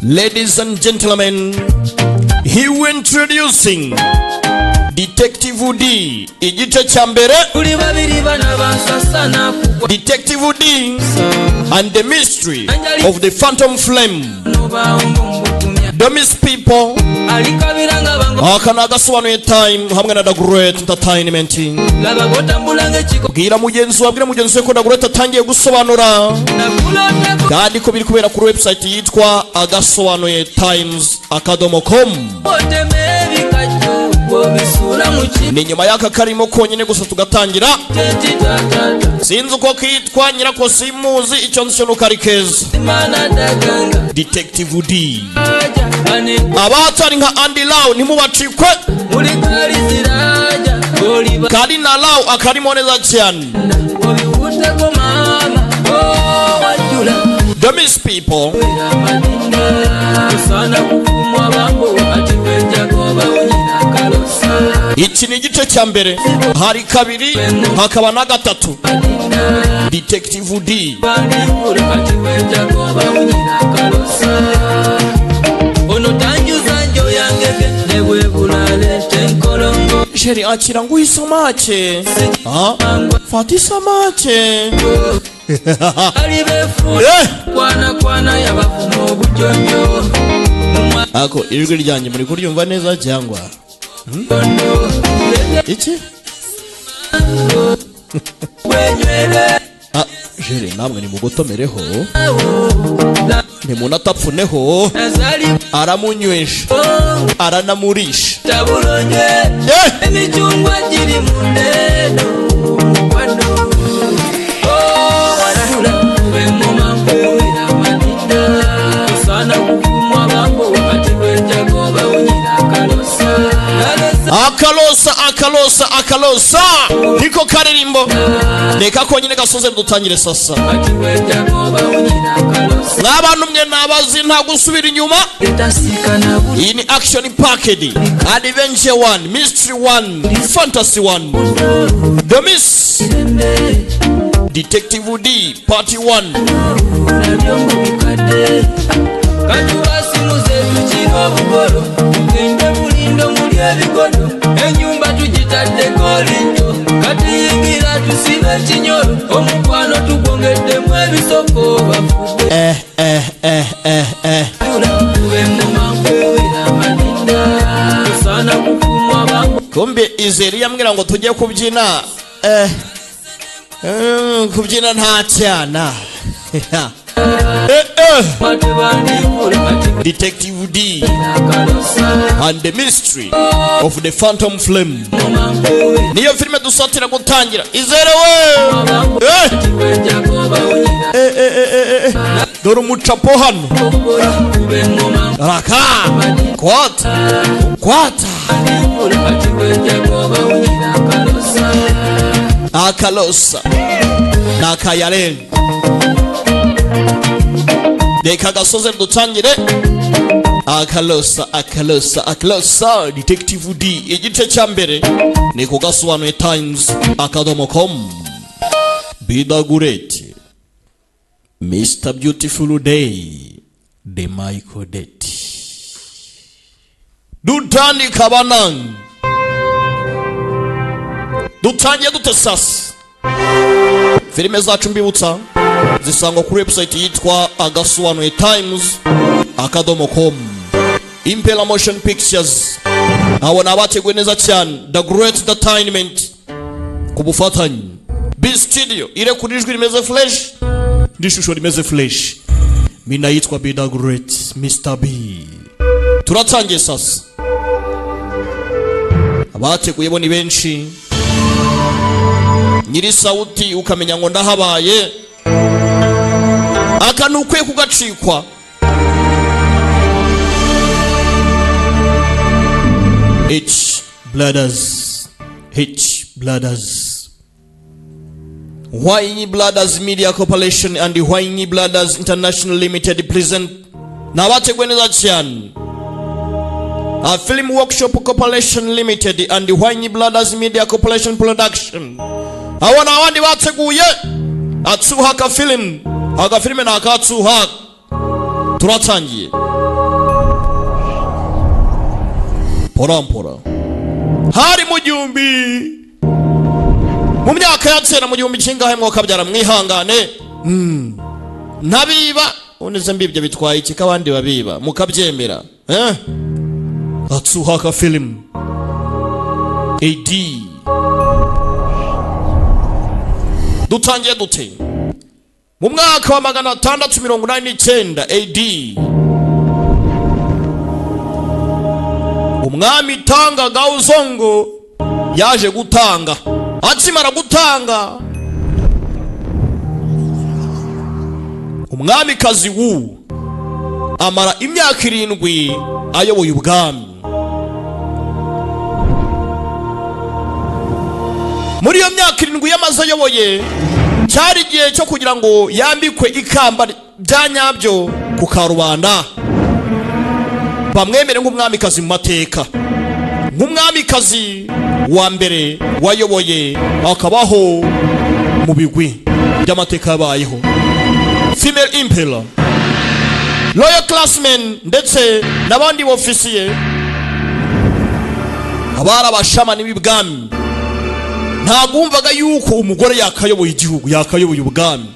Ladies and gentlemen, he will introducing Detective D, igice cya mbere. Tuli babiri bana bansasana kugwa. Detective D and the Mystery of the Phantom Flame. Nobawombukumya. Domis people. Alikabira nga bango. Aka ni agasobanuye time hamwe na The Great Entertainment. Laba bwotambula ng'ekiko. Bwira mugenzi wawe, bwira mugenzi we ko The Great atangiye gusobanura Nakulotako. kandi ko biri kubera kuri website yitwa agasobanuye times.com. Otema ebikajjo bw'obisuula mu Ni nyuma y'aka karimo konyine gusa tugatangira. kiteti tatata. Sinzi uko kitwa, nyirako simuzi, icyo nzi cyo nuko ari keza. Imana daganga. Detective D. Aja ane. Abatari nka Andy Lau ntimubacikwe. Muri kali ziraja oliba. Karina Lau akarimo neza cyane. Obiwuteko mama oh wajula. Domis people. Osana kukumwa bambo ati wenjagoba unyina kalosa. Iki ni igice cya mbere, hari kabiri hakaba na gatatu. Detective D. Bandikula ati wenjagoba unyina kalosa ono tanjuza njo yangege nebwebulaleeta enkolongo. Chérie, akira nguhe isamake. Ah, fata isamake. Ali befuula. Eh! Kwana kwana yabafuma obujonjo. Ako ijwi ryanjye muri kuryumva neza cyangwa Mumwakondo. Iki? Wenywere. Ah, chérie, namwe nimugotomereho, nimunatapfuneho. Nazali. Aramunywesha, aranamurisha. Tabulonye. Eh! Emicungwa giri muneno mukwano watula bemoma nkuwira madinda osana kukumwa bambo ati lwenjagoba unyina kalosa kalosa. Akalosa, akalosa, akalosa, niko karirimbo. Reka konyine gasoze dutangire sasa. Ati lwenjagoba unyina kalosa. Mw'abantu mwe nabazi, nta gusubira inyuma. Etasikana buli. Iyi ni action packed, adventure one, mystery one, fantasy one, the miss Detective D part 1. Nabyo mubikadde katubasimuze tukira obugolo tugende bulindo muli ebikono enyumba tugitaddeko linto katuyingira tusibe ekinyolo omukwano tugwongeddemu ebisoko bafudde. Eh eh eh eh eh. Tube mumankuwira madinda osana kukumwa bangu. Kumbe izeri yambwira ngo tujye kubyina, eh. Kubyina nta cyana. Eh, eh. Matebandikule ati Detective D kalosa and the Mystery of the Phantom Flame. Mumankuwira. Niyo filime dusatira gutangira. Izere we, eh! Wenjagoba unyina. Eh, eh, eh, eh, eh. Dore umucapo hano. Tube muma. Raka kwata kwata. Ati wenjagoba unyina kalosa. Akalosa ni akayarene. Reka gasoze dutangire. Akalosa, akalosa, akalosa. Detective D igice cya mbere ni ku gasobanuye times.com. Bidagureti Mr Beautiful Day, the Michael Det dutandika banange. Dutangiye dute sasa? Filime zacu mbibutsa zisangwa kuri website yitwa agasobanuye times.com. Impela Motion Pictures, abo ni abateguye neza cyane. The Great Entertainment ku bufatanye B Studio irekura ijwi rimeze fresh n'ishusho rimeze fresh. Mina yitwa Be The Great Mr B. Turatangiye sasa. Abateguye bo ni benshi, nyiri sauti ukamenya ngo ndahabaye. Aka ni ukwiye kugacikwa. H Brothers, H Brothers, Wayne Brothers Media Corporation and Wayne Brothers International Limited present, ni abateguye neza cyane. A Film Workshop Corporation Limited and Wayne Brothers Media Corporation Production, abo ni abandi bateguye Atsuhaka Film. Agafilime ni akatsuhaka. Turatangiye. Mpora hari mu gihumbi, mu myaka ya kera, mu gihumbi kingahe mwokabyara, mwihangane. Ntabiba ubundi mbibyo bitwaye iki ko abandi babiba mukabyemera, eh? Atsuhaka film AD dutangiye dute? Mu mwaka wa 689 AD, umwami Tanga Gaozong yaje gutanga. Akimara gutanga, umwamikazi Wu amara imyaka 7 ayoboye ubwami. Muri iyo myaka 7 yamaze ayoboye, cyari igihe cyo kugira ngo yambikwe ikamba bya nyabyo ku karubanda, bamwemere nk'umwamikazi mu mateka, nk'umwamikazi wa mbere wayoboye akabaho mu bigwi by'amateka yabayeho, female emperor. Royal classmen ndetse n'abandi bofisiye, abari abashamani b'ibwami, ntabwo wumvaga yuko umugore yakayoboye igihugu, yakayoboye ubwami.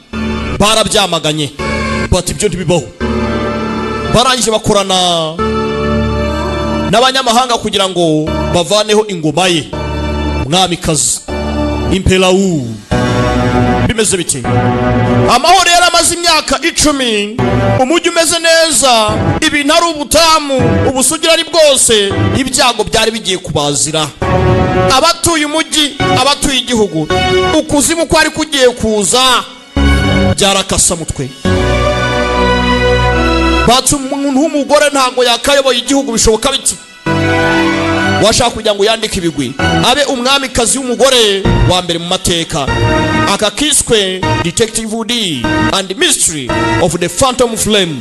Barabyamaganye bati ibyo ntibibaho. Barangije bakorana n'abanyamahanga kugira ngo bavaneho ingoma ye, umwamikazi Emperor Wu. Bimeze bite? Amahoro yari amaze imyaka 10, umujyi umeze neza, ibintu ari ubutamu, ubusugire ari bwose. Ibyago byari bigiye kubazira abatuye umujyi, abatuye igihugu. Ukuzimu kwari kugiye kuza, byarakasamutwe. Batse umuntu w'umugore ntabwo yakayoboye igihugu, bishoboka biti? Washaka kugira ngo yandike ibigwi, abe umwamikazi w'umugore wa mbere mu mateka. Aka kiswe Detective D and Mystery of the Phantom Flame.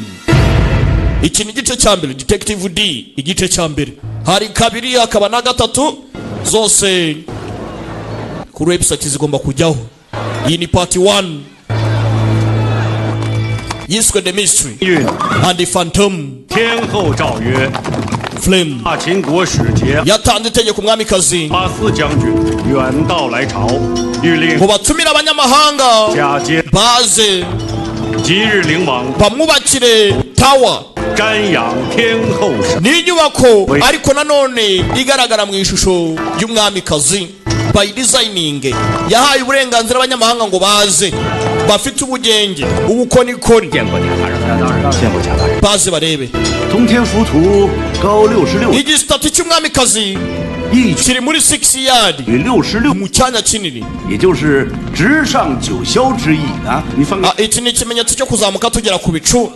Iki ni igice cya mbere, Detective D igice cya mbere. Hari kabiri, hakaba na gatatu, zose kuri website zigomba kujyaho. Iyi ni part 1 yiswe The Mystery and the Phantom 天后诏曰： Flame. 大秦国使节 Yatanze itegeko umwamikazi 阿斯将军远道来朝，欲令 ngo batumire abanyamahanga 假节 baze 即日领往 bamwubakire tower. 瞻仰天后神。 Ni inyubako ariko nanone igaragara mu ishusho y'umwamikazi by designing. Yahaye uburenganzira abanyamahanga ngo baze bafite ubugenge, ubukorikori, 见过贾大人，见过贾大人。 baze barebe. 通天浮屠高66， Igisitati cy'umwamikazi 一 kiri muri 6 yard, 曲66， mu cyanya kinini. 也就是直上九霄之意啊！你翻个 Ah, iki ni ikimenyetso cyo kuzamuka tugera ku bicu.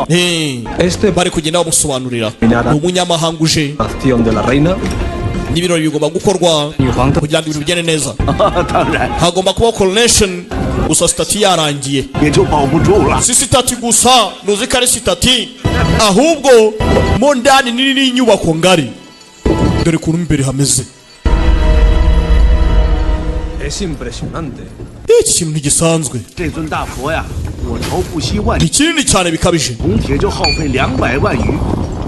Eh, Este bari kugenda bamusobanurira, ni umunyamahanga uje bastión de la reina n'ibirori bigomba gukorwa 女皇的 kugira ngo ibintu bigende neza. 当然 Hagomba kubaho coronation, gusa statue yarangiye. 也就保不住了。 Si statue gusa, ntuzi ko ari statue, ahubwo mo ndani nini n'inyubako ngari. Dore ukuntu imbere hameze. Es impresionante. Iki kintu ntigisanzwe. 这尊大佛呀，我朝不惜万 Ni kinini cyane bikabije. 铜铁就耗费200万余，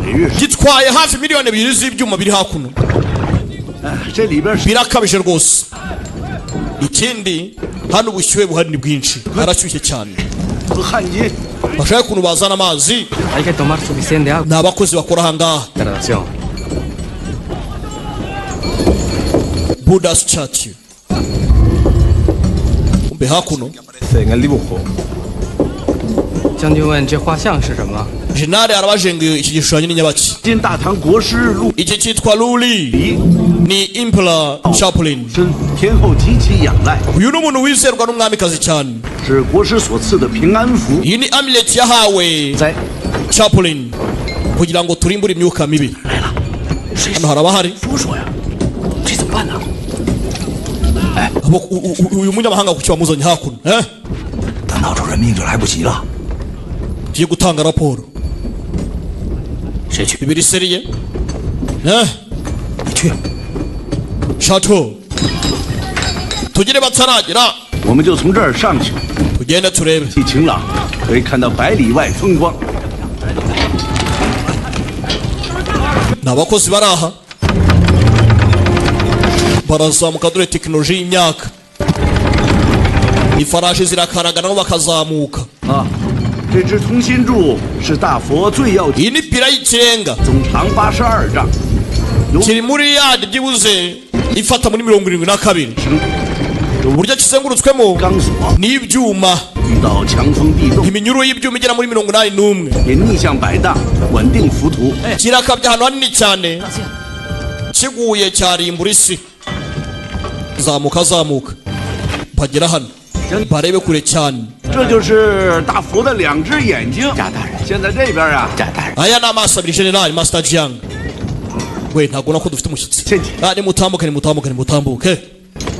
每日 Gitwaye hafi miliyoni 2 z'ibyuma biri hakuno. 这里边是 Birakabije rwose. Ikindi, hano ubushyuhe buhari ni bwinshi, harashyushye cyane. 焊接， Bashaka ukuntu bazana amazi. Hay que tomar suficiente agua. Ni abakozi bakora ahangaha. Traducción. Buddha's Church kumbe hakuno. Aparece en el dibujo. 将军问这画像是什么？ Jenali arabajenga, iki gishushanyo ni nyabaki? 金大唐国师陆 Iki cyitwa Luli, 离 ni Emperor Chaplain. 身，天后极其仰赖， Uyu ni umuntu wizerwa n'umwamikazi cyane. 是国师所赐的平安符。 Iyi ni amulet yahawe 在 Chaplain kugira ngo turimbure imyuka mibi. Hano haraba hari 说说呀，这怎么办呢？ Abo- uyu munyamahanga kuki wamuzanye hakuno, eh? 等闹出人命就来不及了。 Tugiye gutanga raporo. 谁去？ Bibiri sérieux, eh? 你去， Chateau tugire bataragera. 我们就从这儿上去， Tugende turebe. 一晴朗，可以看到百里外风光。 Ni abakozi bari aha. Barazamuka, dore tekinoloji y'imyaka, ifarashi zirakaraga nabo bakazamuka. 啊，这支通心柱是大佛最要紧， Iyi ni pillar y'ikirenga. 总长82丈， Kiri muri yadi byibuze ifata muri 72. Uburyo kizengurutswemo 钢索 n'ibyuma, 遇到强风地动 iminyururu y'ibyuma igera muri 81. 也逆向摆荡，稳定浮屠。 Kirakabye ahantu hanini cyane, kiguye cyarimbura isi. Zamuka, zamuka, bagera hano barebe kure cyane. 这就是大佛的两只眼睛。贾大人，现在这边啊，贾大人， Aya ni amaso abiri. Generali Master Jiang we, ntabwo ubona ko dufite umushyitsi? 献体。 Ah, nimutambuke, nimutambuke, nimutambuke.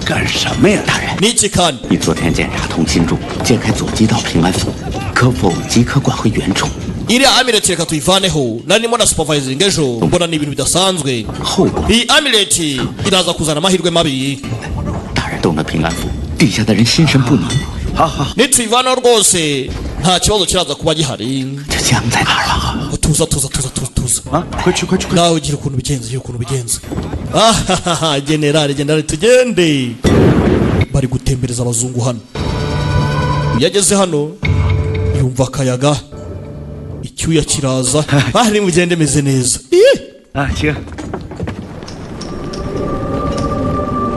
干什么呀，大人？ Ni iki kandi? 你昨天检查通心柱，揭开左击道平安符，可否即刻挂回原处？ Iriya amulet reka tuyivaneho, narimo na supervising ejo, mbona ni ibintu bidasanzwe. 后果， Iyi amulet iraza kuzana amahirwe mabi. 大人动了平安符，底下的人心神不宁，好好， Nituyivanaho rwose nta kibazo kiraza kuba gihari. 这僵在那儿了。 Tuza, tuza, tuza, tuza, tuza. 啊，快去，快去，快去！ Nawe ugira ukuntu ubigenza, ugira ukuntu ubigenza. Ahahaha, generali, generali, tugende. Bari gutembereza abazungu hano. Iyo ageze hano yumva akayaga, icyuya kiraza. Ah, nimugende, meze neza. Ih! 啊，请。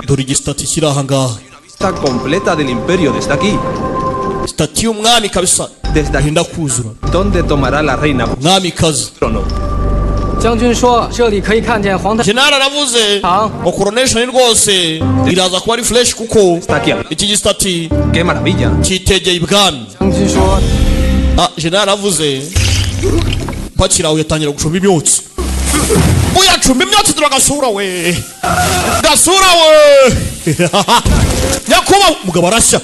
Dore igistatue kiri aha ngaha. Vista completa del imperio desde aquí. Statue y'umwami kabisa. Desde aquí. Yenda kuzura. ¿Dónde tomará la reina Mwamikazi. trono? 将军说这里可以看见皇太 General aravuze Ah. ngo coronation rwose iraza kuba ari fresh kuko Está aquí. Iki gistatue ¡Qué maravilla! cyitegeye ibwami. 将军说 Ah, general aravuze bakiraho yatangira gucumba imyotsi. Uyacumba imyotsi, dore agasura we, gasura we nyakubahwa. Umugabo arashya,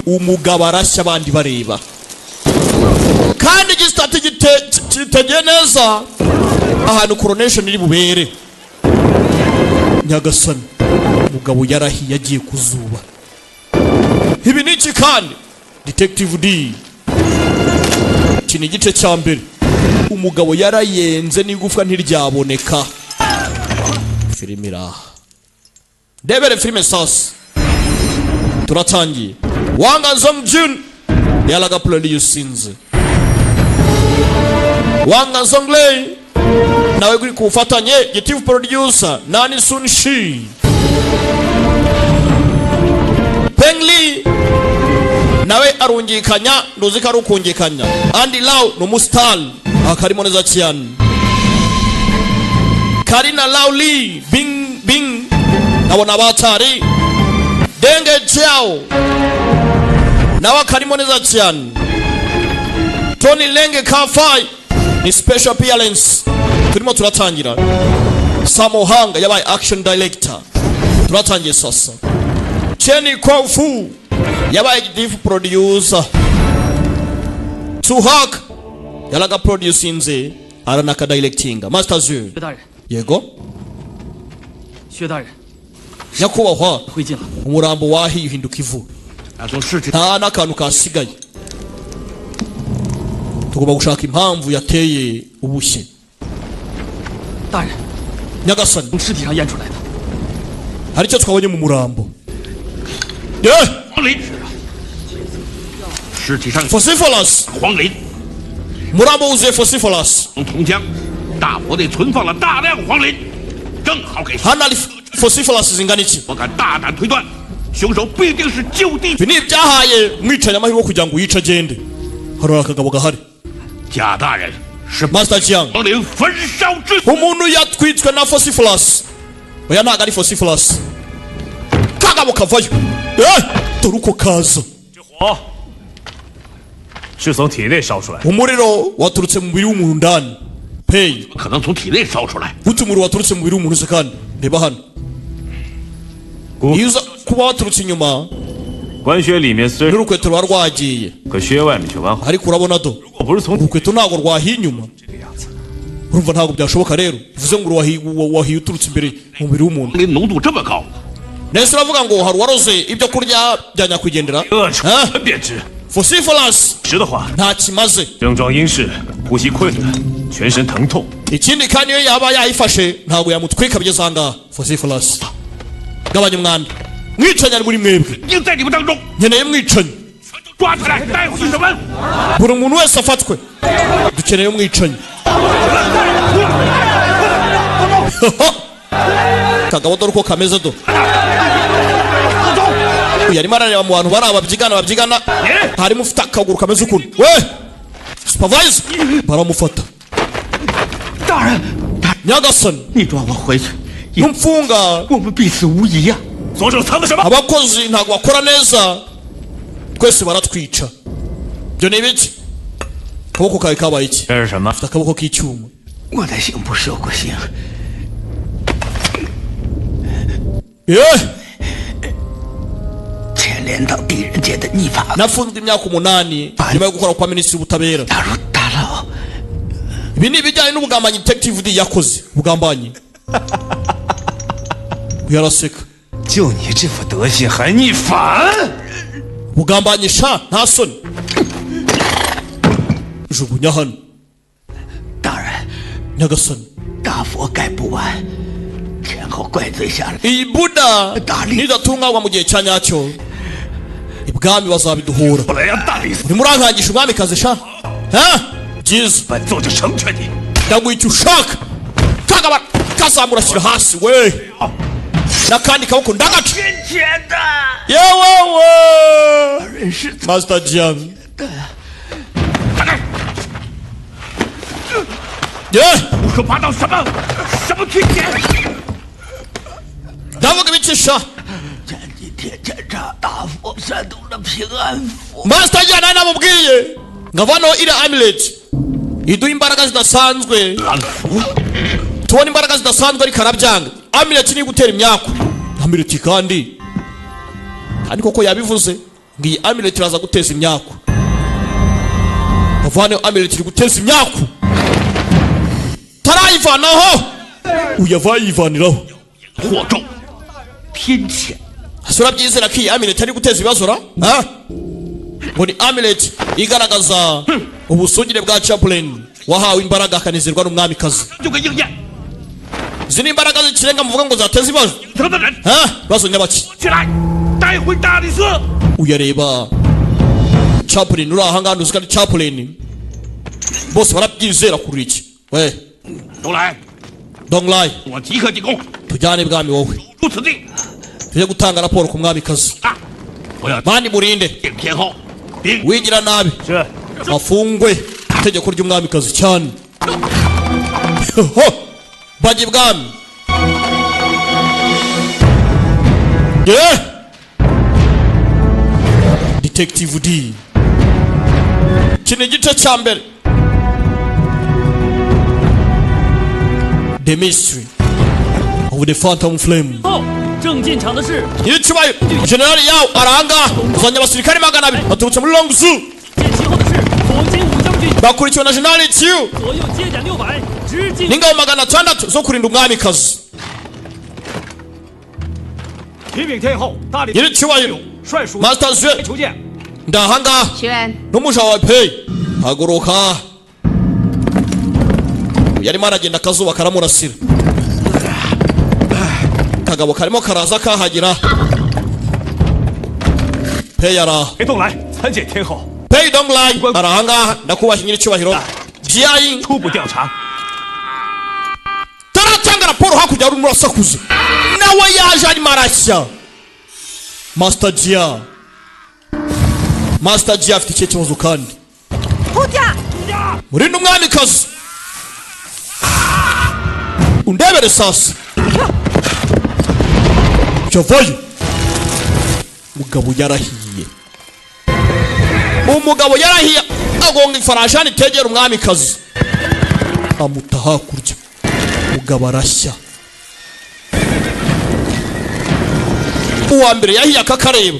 umugabo arashya abandi bareba, kandi igistatue kitegeye neza ahantu coronation iri bubere. Nyagasani, umugabo yarahiye, agiye kuzuba. Ibi ni iki kandi? Detective D, iki ni igice cya mbere. Umugabo yarayenze n'igufwa ntiryaboneka. Filime iraha, ndebere filime. Sasa turatangiye. Wanga Zongjun yalaga producinze, Wanga Zonglei nawe kuri ku bufatanye, gitifu producer Nani Sun Shi, Peng Li nawe arungikanya, nduzi ko ari ukungikanya. Andy Lau ni umusitari akarimo neza cyane. Karina Lau Li Bing Bing nabo ni abatari. Denge Jiao nawe akarimo neza cyane. Tony Lenge Kafai ni special appearance. Turimo turatangira. Samohanga yabaye action director. Turatangiye sasa. Chen Kuo-fu yabaye executive producer. Tuhak yalaga producinze, aranaka directinga. Master Zu. 薛大人， Yego. 薛大人， Nyakubahwa, 灰烬了。 umurambo wahiye uhinduka ivu. 那从尸体 Nta n'akantu kasigaye. Tugomba gushaka impamvu yateye ubushye. 大人， Nyagasani, 从尸体上验出来的。 hari icyo twabonye mu murambo. Eh, 黄磷，尸体上 phosphorus. 黄磷， Umurambo wuzuye phosphorus. 铜浆，大佛内存放了大量黄磷，正好给。 Hano hari phosphorus zingana iki? 我敢大胆推断，凶手必定是就地 Ibi ni ibyahaye umwicanyi amahirwe yo kugira ngo yice agende. Hari akagabo gahari. 贾大人是 Master Jiang, 黄磷焚烧致死。 umuntu yatwitswe na phosphorus. Oya, ntabwo ari phosphorus. Kagabo kavayo. Eh, dore uko kaza. 火是从体内烧出来的。 Umuriro waturutse mu mubiri w'umuntu ndani peyi. 可能从体内烧出来。 Gute umuriro waturutse mu mubiri w'umuntu se? Kandi reba hano, iyo uza kuba waturutse inyuma, 官靴里面虽 n'urukweto ruba rwagiye, 可靴外面却完好。 ariko urabona do, 如果不是从 urukweto ntabwo rwahiye inyuma. Urumva ntabwo byashoboka rero, bivuze ngo wahiye uturutse imbere mu mubiri w'umuntu. 黄磷浓度这么高， Nese uravuga ngo hari uwaroze ibyo kurya bya nyakwigendera? 恶 Ah, 臭便知。 phosphorus 实的话， nta kimaze. 症状应是呼吸困难、全身疼痛、Ikindi kandi, iyo yaba yayifashe ntabwo yamutwika bigeze ahangaha. Vociferous, gabanya umwanda. Mwicanyi ari muri mwebwe. 定在你们当中， Nkeneye mwicanyi. 抓起来带回去审问。 Buri muntu wese afatwe, dukeneye umwicanyi. Kagabo, dore uko kameze. Do uyu arimo arareba mu bantu bari ababyigana babyigana, harimo ufite akaguru kameze ukuntu. We supervisor baramufata. 大人， Nyagasani, 你抓我回去， numfunga 我们必死无疑呀。 左手藏的什么？ Abakozi ntabwo bakora neza, twese baratwica. Ibyo ni ibiki? Akaboko kawe kabaye iki? 这是什么？ Ufite akaboko k'icyuma. 我在刑部受过刑， Ye 牵连到狄仁杰的逆法， Nafunzwe imyaka 8 nyuma yo gukora kwa minisitiri w'ubutabera. 打入大牢。 Ibi ni ibijyanye n'ubugambanyi detective D yakoze ubugambanyi. Uyu araseka. 就你这副德行还逆反？ Ubugambanyi sha, nta soni. Jugunya hano. 大人， Nyagasani, 大佛盖不完，天后怪罪下来， iyi buda nidatunganywa mu gihe cya nyacyo, ibwami bazabiduhura. 我来让大理寺 Urimo urankangisha umwamikazi sha? Ha, byiza. 本座就成全你。 Ndaguha icyo ushaka. Kagaba kazamura, ashyira hasi we, n'akandi kaboko ndagaca. Yewewe, master Jiang ye. 胡说八道什么？什么军衔？ Ndavuga ibiki sha? 前几天检查大佛煽动了平安符， Master Jiang nari namubwiye ngo avanaho iriya amulet iduha imbaraga zidasanzwe, tubona imbaraga zidasanzwe, ariko arabyanga. Amulet niyo gutera imyaku. Amulet kandi koko yabivuze ngo iyi amulet iraza guteza imyaku. Avaneho amulet, iri guteza imyaku. Tarayivanaho, uyava yivaniraho. 惑众， 天谴。 Ese urabyizera ko iyi amulet ari guteza ibibazo ra? Ha? Ngo ni amulet igaragaza ubusugire bwa Chaplain wahawe imbaraga akanezerwa n'umwamikazi. 就给应验。 Izi ni imbaraga z'ikirenga muvuga ngo zateza ibibazo? 城的人 Ha, ibibazo nyabaki? 起来，带回大理寺。 Uyareba Chaplain uri ahangaha, ntuzi ko ari Chaplain. Bose barabyizera kuri iki we. 都来， Donglai, 我即刻进宫， tujyane ibwami wowe. 出此地。 Tujye gutanga raporo ku mwamikazi. 啊！我要 Mani murinde 见天后，兵 wigira nabi 是。 afungwe, itegeko ry'umwamikazi cyane. Ho! Bajya ibwami. Yeah! Detective D, iki ni igice cya mbere, The Mystery of the Phantom Flame. 后正进场的是 Nyiricyubahiro generali yawo aranga uzanye abasirikare 200 baturutse muri Longzu. 见其后的是左金武将军， Bakurikiwe na generali Qiu 左右接甲600，直进 n'ingabo 600 zo kurinda umwamikazi. 启禀天后，大理 Nyiricyubahiro 帅属 Master Zue, 求见。 ndahangaha 学员， n'umuja wawe pe. Haguruka. Yarimo aragenda, akazuba karamurasira. Kagabo karimo karaza kahagira pe yaraha. 裴东来参见天后。 Pei Donglai arahangaha. Ndakubaha nyiricyubahiro Jiayi. 初步调查， Taratanga raporo. Hakurya hari urimo urasakuza, nawe yaje arimo arashya. Master Jia, Master Jia afite ikihe kibazo kandi? 护驾！ Murinde umwamikazi, undebere sasa. Javayo, mugabo yarahiye, umugabo yarahiye, agonga ifarashani itegera umwamikazi, amuta hakurya. Mugabo arashya. Uwa mbere yahiye akakareba,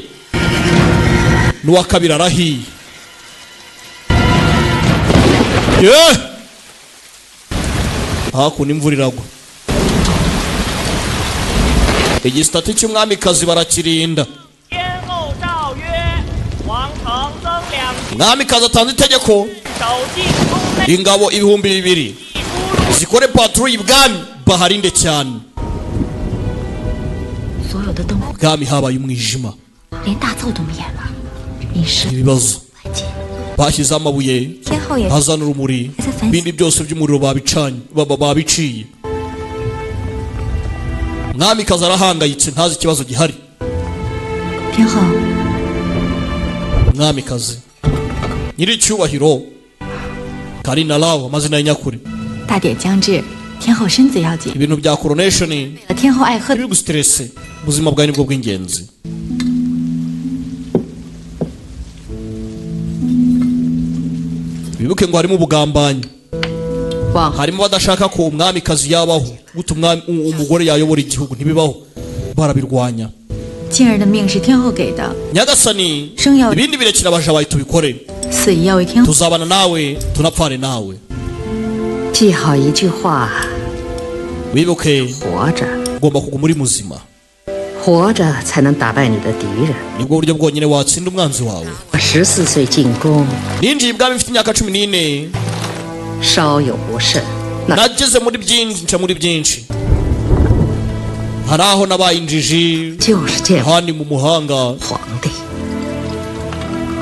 n'uwa kabiri arahiye. Ye hakuno imvura iragwa. Igisitati cy'umwamikazi barakirinda. 天后诏曰：王承增两 Umwamikazi atanze itegeko, 守进宫内 ingabo 2000 出 Zikore patrouille ibwami, baharinde cyane. 所有的灯火 Bwami habaye umwijima. 连大奏都灭了，临时 Ibibazo, bashyizeho amabuye 天后也 hazana urumuri, ibindi byose by'umuriro babicanye, babiciye. Mwamikazi arahangayitse, ntazi ikibazo gihari. 天后， Mwamikazi nyiricyubahiro Karina Law, amazina ya nyakuri. 大典将至，天后身子要紧。 Ibintu bya coronation 天后爱喝 biri gustress, ubuzima bwawe nibwo bw'ingenzi. Bibuke ngo harimo ubugambanyi, harimo badashaka ko umwamikazi yabaho. Gute umugore yayobora igihugu? Ntibibaho, barabirwanya. 静儿的命是天后给的， Nyagasani, ibindi birekera abaja bawe tubikore. 死也要为天后。 Tuzabana nawe, tunapfane nawe. 记好一句话： Wibuke, 活着， ugomba kuguma uri muzima. 活着才能打败你的敌人。 Nibwo buryo bwonyine watsinda umwanzi wawe. 我14岁进宫， Ninjiye ibwami mfite imyaka 14. 稍有不慎， Nageze muri byinshi, nca muri byinshi, hari aho nabaye injiji, 就是见 ahandi mu muhanga. 皇帝。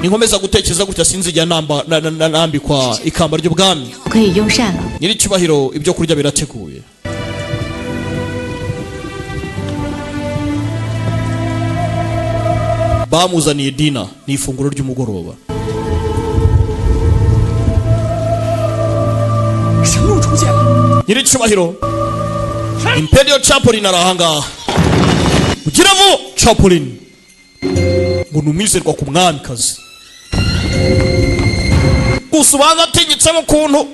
Ninkomeza gutekereza gutya, sinzijya nambikwa ikamba ry'ubwami. 可以用膳了。 Nyiricyubahiro, ibyo kurya birateguye. Bamuzaniye dinner, ni ifunguro ry'umugoroba. 神鹿出现了， Nyiricyubahiro, Imperial Chaplain ari ahangaha. Ugira vuba, Chaplain ngo ni umwizerwa ku mwamikazi, gusa ubanza atinyitsemo ukuntu.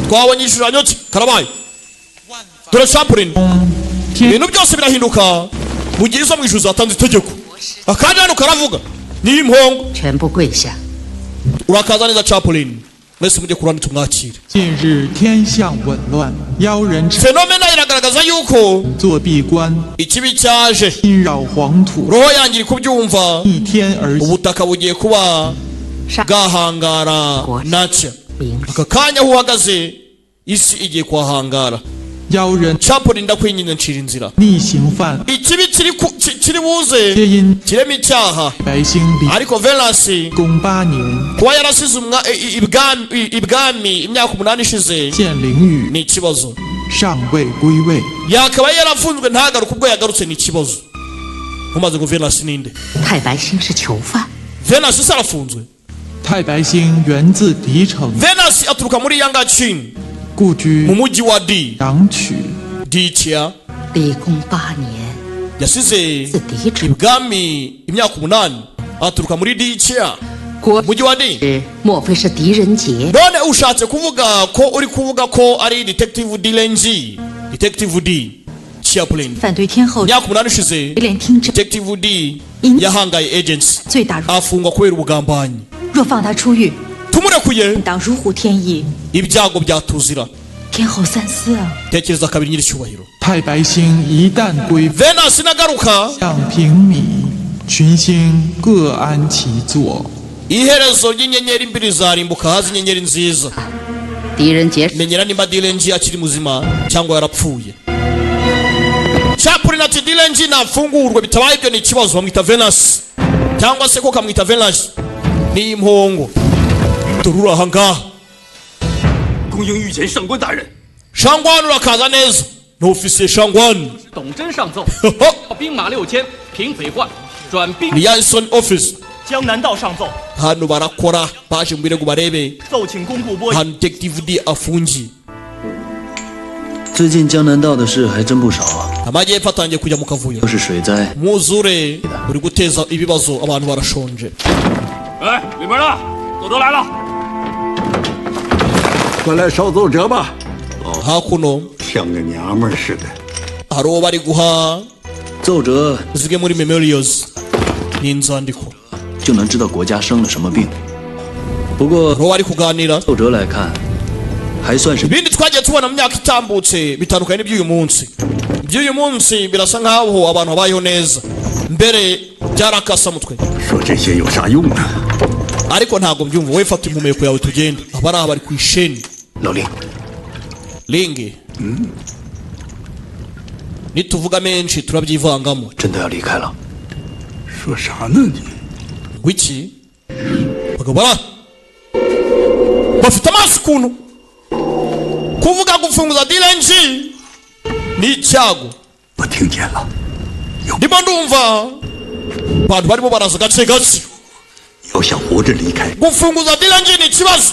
Twabonye igishushanyo cye, karabaye. Dore Chaplain, ibintu byose birahinduka mu gihe izo mu ijuru zatanze itegeko. Akandi hano karavuga ni impongo. 全部跪下。 Urakaza neza, Chaplain. Mwese mujye kurani tumwakire. 近日天象紊乱，妖人 Phenomena iragaragaza yuko 作闭关， ikibi cyaje. 侵扰黄土， Roho yanjye iri kubyumva. 逆天而行。 Ubutaka bugiye kuba bwahangara nacyo. Aka kanya aho uhagaze, isi igiye kuhahangara. 妖人 Chaplain, ndakwinginze, ncira inzira. 逆行犯， Ikibi kiri kiri buze 皆因 kirema icyaha. 白星离 Ariko Venus 宫8年， kuba yarasize ibwami imyaka 8 ishize 见灵雨 ni ikibazo. 尚未归位。 Yakaba yarafunzwe ntagaruke, ubwo yagarutse ni ikibazo. Ntumaze ngo Venus ninde? 太白星是囚犯， Venus se arafunzwe? 太白星源自狄城， Venus aturuka muri Yangaqin, 故居 mu mujyi wa D 阳曲。 Ditia. 离宫8年， Yasize 自狄城。 ibwami imyaka 8, aturuka muri Ditia, 国 mujyi wa D. 是莫非是狄仁杰？ None ushatse kuvuga ko uri kuvuga ko ari Detective D, Detective D Chaplain? 反对天后 Imyaka 8 ishize, 垂帘听政， Detective D yahangaye agency, 罪大如 afungwa kubera ubugambanyi. 若放他出狱， Tumurekuye, 当如虎添翼。 ibyago byatuzira. 天后三思啊！ Tekereza kabiri, nyiricyubahiro. 太白星一旦归 Venus nagaruka, 向平米，群星各安其坐。 iherezo ry'inyenyeri mbi rizarimbuka, haza inyenyeri nziza. 狄仁杰 Menyera nimba Direnji akiri muzima cyangwa yarapfuye. Chaplain ati Direnji nafungurwe, bitabaye ibyo ni ikibazo. Bamwita Venus, cyangwa se ko kamwita Venus ni impongo. Dore uri aha ngaha. 恭迎御前上官大人。 Shangwan, urakaza neza, ni ofisiye Shangwan. 董真上奏，兵马6000，平匪患，转兵 Liaison Office. 江南道上奏， Hano barakora, baje mu birego barebe 奏请工部拨 ahantu Detective D afungiye. 最近江南道的事还真不少啊， Amajyepfo atangiye kujya mu kavuyo. 又是水灾， Umwuzure uri guteza ibibazo, abantu barashonje. 哎，里面呢？奏折来了。 快来捎奏折吧。 Hakuno 像个娘们儿似的。 hari uwo bari guha 奏折 zimwe muri memorials, ni inzandiko. 就能知道国家生了什么病。不过 Hari uwo bari kuganira. 奏折来看，还算是 Ibindi twagiye tubona mu myaka itambutse bitandukanye n'iby'uyu munsi. Iby'uyu munsi birasa nk'aho abantu babayeho neza, mbere byarakasamutwe. 说这些有啥用啊？ Ariko ntabwo mbyumva. Wowe fata impumeko yawe tugende. Abari aha bari ku isheni. 老林， Ringi, nituvuga menshi turabyivangamo. 真的要离开了？说啥呢你？ Wiki bagabo bara bafite amaso ukuntu kuvuga gufunguza direnji ni icyago. 我听见了， Ndimo ndumva abantu barimo baraza gake gake. 要想活着离开， Gufunguza direnji ni ikibazo,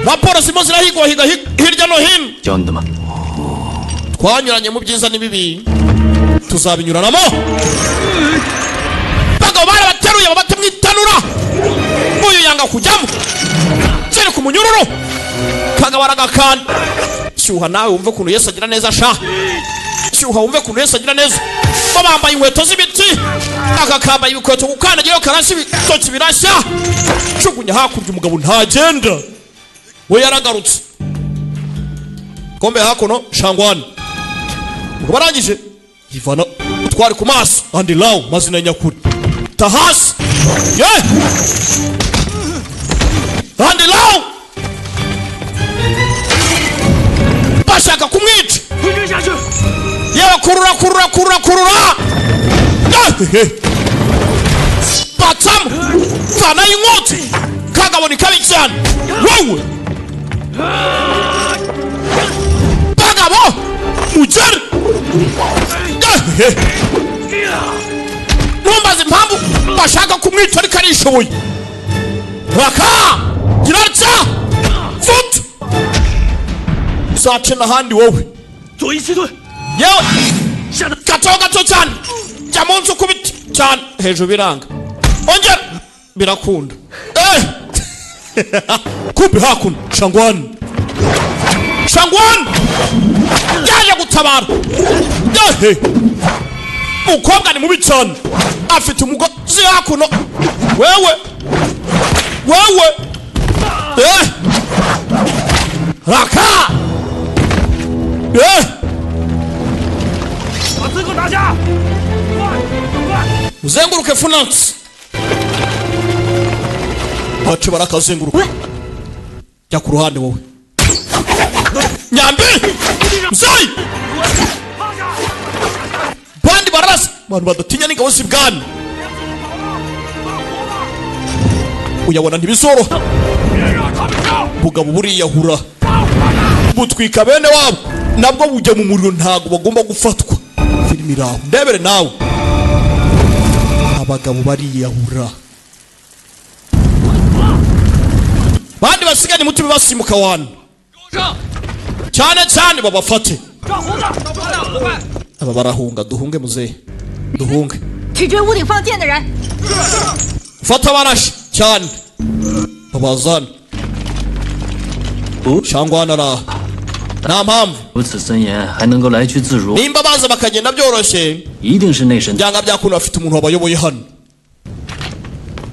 raporo zirimo zirahigwahiga hirya no hino. 教你的吗？ Twanyuranye mu byiza n'ibibi, tuzabinyuranamo. Bagabo barabateruye babate mu itanura, uyu yanga kujyamo kereka umunyururu. Kagabo aragakanda. Shyuha nawe wumve ukuntu Yesu agira neza sha, shyuha wumve ukuntu Yesu agira neza. Bo bambaye inkweto z'ibiti, aka kambaye ibikweto gukandagiraho karashya, ibitoki birashya. Jugunya hakurya, umugabo ntagenda, we yaragarutse. Kombe hakuno shangwani ubwo barangije yivana utwari ku maso. Andi law mazina ya nyakuri tahasi ye Andi law bashaka kumwica. Yewe, kurura kurura kurura kurura. Eh, eh. Batsamo vanayo inkota, kagabo ni kabi cyane. Wowe bagabo mugere. Eh, eh. Ntumbaze impamvu bashaka kumwica, ariko arishoboye. Raka girarya futu uzace n'ahandi wowe. 左翼西退， Yewe, gato gato cyane, jya munsi ukubita cyane hejuru biranga, ongera birakunda. Eh! Kumbe hakuno shangwani, shangwani yaje gutabara. Eh! Umukobwa ni mubi cyane, afite umugozi hakuno. Wewe wewe, eh! Raka, eh! 把刺客拿下！ Uzenguruke funansi bace barakazenguruka. Jya ku ruhande wowe nyambi mzayi. Bandi bararasa abantu badatinya n'ingabo z'ibwami. Uyabona ntibizoroha, bugabo buriyahura butwika bene wabo, nabwo bujya mu muriro. Ntabwo bagomba gufatwa. Filimi iraho, ndebere nawe. Abagabo bariyahura, bandi basiganye umutima basimuka wana cyane cyane babafate. Aba barahunga. Duhunge muzehe, duhunge. 去追屋顶放箭的人。 Fata abarashi cyane babazana. Shangwana araha nta mpamvu. 如此森严，还能够来去自如， Nimba baza bakagenda byoroshye, 一定是内神。 byanga byakunda bafite umuntu wabayoboye hano.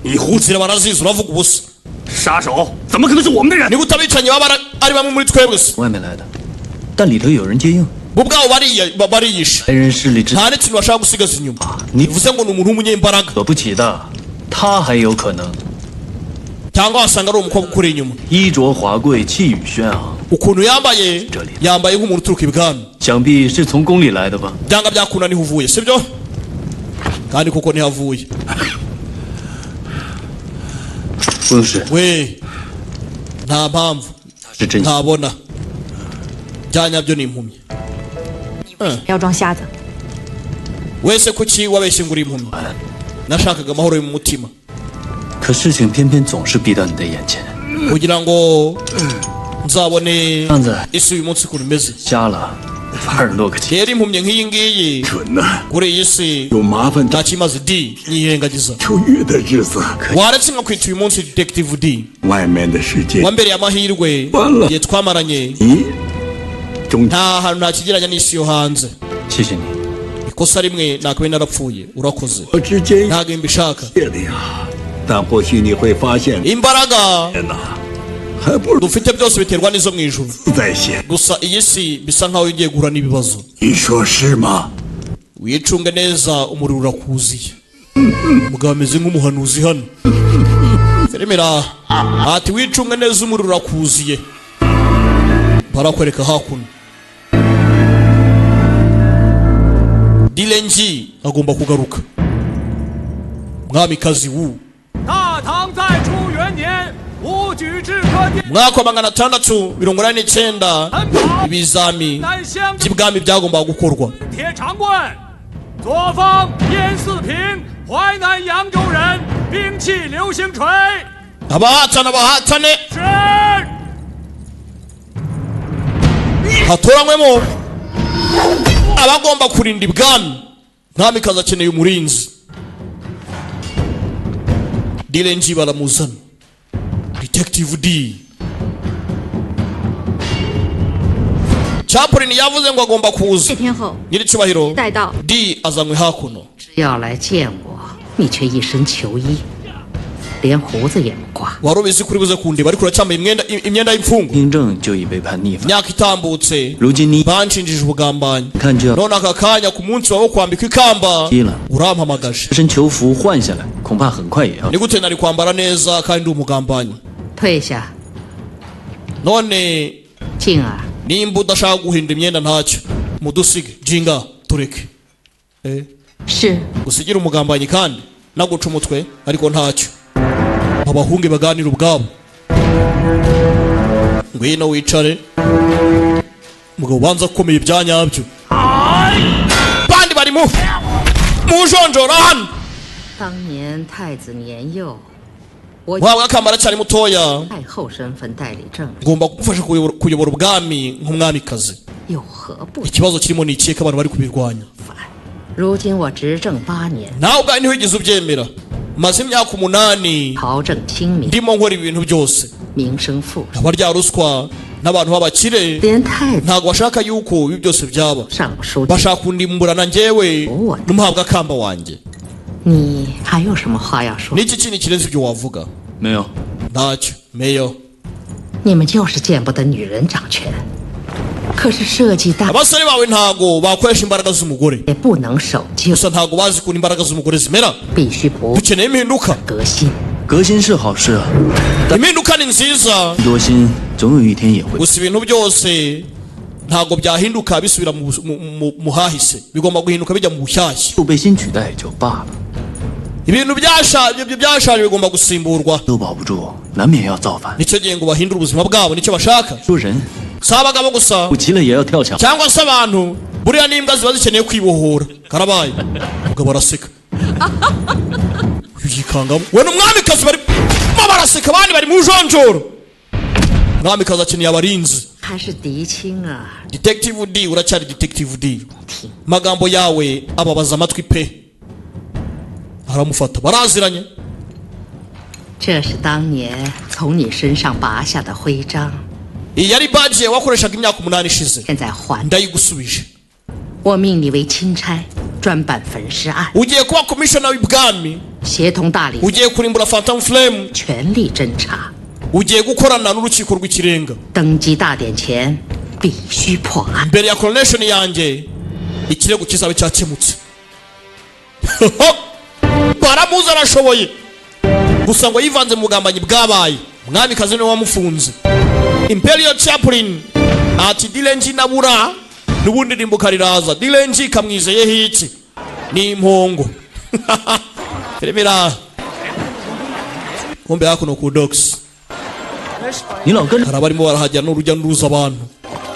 Inzira barazizi, uravuga ubusa. 杀手怎么可能是我们的人？ Ni gute abicanyi baba ari bamwe muri twebwe se? 外面来的，但里头有人接应。 Bo ubwabo bariyishe. 来人势力之 Nta n'ikintu bashaka gusigaza inyuma, bivuze ngo ni umuntu w'umunyembaraga. 可不起的，他还有可能 Cyangwa wasanga ari umukobwa ukuri inyuma. 衣着华贵，气宇轩昂， Ukuntu yambaye, yambaye nk'umuntu uturuka ibwami. 想必是从宫里来的吧？ Byanga byakunda niho uvuye, sibyo? Kandi koko niho avuye. 不用试， We nta mpamvu. 是真。 Ntabona bya nyabyo, ni impumyi. 要装瞎子， Wese kuki wabeshye ngo uri impumyi? Nashakaga amahoro yo mu mutima. 可事情偏偏总是逼到你的眼前， Kugira ngo nzabone 样子 isi uyu munsi ukuntu imeze. 瞎了，反而落个气。 Rero impumyi nk'iyi ngiyi 蠢呐， kuri iyi si 有麻烦 nta kimaze d nyirengagiza. 出狱的日子， Waretse nkakwita uyu munsi Detective D. 外面的世界， Wambereye amahirwe Wala. igihe twamaranye. 你终 Nta hantu ntakigereranya n'isi yo hanze. 谢谢你， Ikosa rimwe nakabaye narapfuye, urakoze. 我之间 Ntabwo mbishaka. 夜的呀，但或许你会发现， Imbaraga 天哪，还不如 dufite byose biterwa n'izo mu ijuru. 在先。 Gusa iyi si bisa nkaho yongeye guhura n'ibibazo. 你说是吗？ Wicunge neza, umuriro urakuziye. Umugabo ameze nk'umuhanuzi hano. Filime iraha ati wicunge neza, umuriro urakuziye. Barakwereka hakuno Dilenji agomba kugaruka, mwamikazi Wu. 大唐在初元年，武举制科第 Mwaka wa 689 ibizami 南乡 by'ibwami byagombaga gukorwa. 铁长棍，左方燕四平，淮南扬州人，兵器流星锤。 Abahatana bahatane. 是。 Hatoranywemo abagomba kurinda ibwami. Mwamikazi akeneye umurinzi. Dilenji baramuzana, Detective D. Chaplin yavuze ngo agomba kuza. 谢天后 Nyiricyubahiro 带到 D azanywe hakuno. 要来见我，你却一身囚衣，连胡子也不刮。 Wari ubizi kuri buze kundeba, ariko uracyambaye imyenda y'imfungwa. 听政就已被判逆反， Imyaka itambutse 如今你 banshinjije ubugambanyi. 看就要 None aka kanya ku munsi wawe wo kwambikwa ikamba 击了， urampamagaje. 这身囚服换下来，恐怕很快也要 Ni gute nari kwambara neza kandi ndi umugambanyi? 退下， None 静儿， nimba udashaka guhindura imyenda, ntacyo, mudusige jinga tureke. Eh, 是 usigire umugambanyi kandi naguca umutwe, ariko ntacyo, abahunge baganira ubwabo. Ngwino wicare, mugabo, ubanza akomeye ibya nyabyo. Bandi bari mu jonjora hano. 当年太子年幼，我 Wabwa akamba aracyari mutoya. 太后身份代理政事， Ngomba kugufasha kuyobora ubwami nk'umwamikazi. 有何不 Ikibazo kirimo ni ikihe ko abantu bari kubirwanya? 反？如今我执政8年， Nawe ubwawe ntiwigeze ubyemera. Maze imyaka 8 朝政清明， ndimo nkora ibintu byose. 民生富庶， Abarya ruswa n'abantu b'abakire 连太子 ntabwo bashaka yuko ibi byose byaba. 上书， Bashaka kundimburana njyewe n'umuhabwa kamba wanjye. 你还有什么话要说？ N'iki kindi kirenze ibyo wavuga? 没有。 Ntacyo, meyo. 你们就是见不得女人掌权，可是设计大 Abasore bawe ntago bakoresha imbaraga z'umugore. 也不能守旧， Gusa ntago bazi ukuntu imbaraga z'umugore zimera. 必须不 Dukeneye impinduka. 革新。 革新是好事啊， Impinduka ni nziza. 多心总有一天也会。 Gusa ibintu byose ntago byahinduka bisubira mu hahise, bigomba guhinduka bijya mu bushyashya. 又被新取代也就罢了， Ibintu byashaje bigomba gusimburwa. 都保不住，难免要造反。 Nicyo gihe ngo bahindure ubuzima bwabo, nicyo bashaka. 说人 Si abagabo gusa 不急了也要跳墙。 cyangwa se abantu, buriya n'imbwa ziba zikeneye kwibohora. Karabaye, umugabo araseka. Uyu yikangamo we ni umwamikazi, barimo baraseka, abandi bari mu jonjoro. Umwamikazi akeneye abarinzi. 还是狄青啊， Detective D, uracyari Detective D. 听 Magambo yawe ababaza amatwi pe. Aramufata, baraziranye. 这是当年从你身上拔下的徽章， Iyi yari badge wakoreshaga imyaka 8 ishize. 现在还。 Ndayigusubije. 我命你为钦差，专办焚尸案， Ugiye kuba commissioner w'ibwami. 协同大理 Ugiye kurimbura Phantom Flame. 全力侦查。 Ugiye gukorana n'urukiko rw'ikirenga. 登基大典前必须破案。 Mbere ya coronation yanjye ikirego kizabe cyakemutse. Baramuzi, arashoboye, gusa ngo yivanze mu bugambanyi bwabaye. Umwamikazi niwe wamufunze. Imperial Chaplain ati Dilenji nabura n'ubundi rimbuka riraza. Dilenji kamwizeyeho iki? Ni impongo filime iraha. Kumbe hakuno ku docks 你老跟着 hari abarimo barahajya n'urujya n'uruza abantu.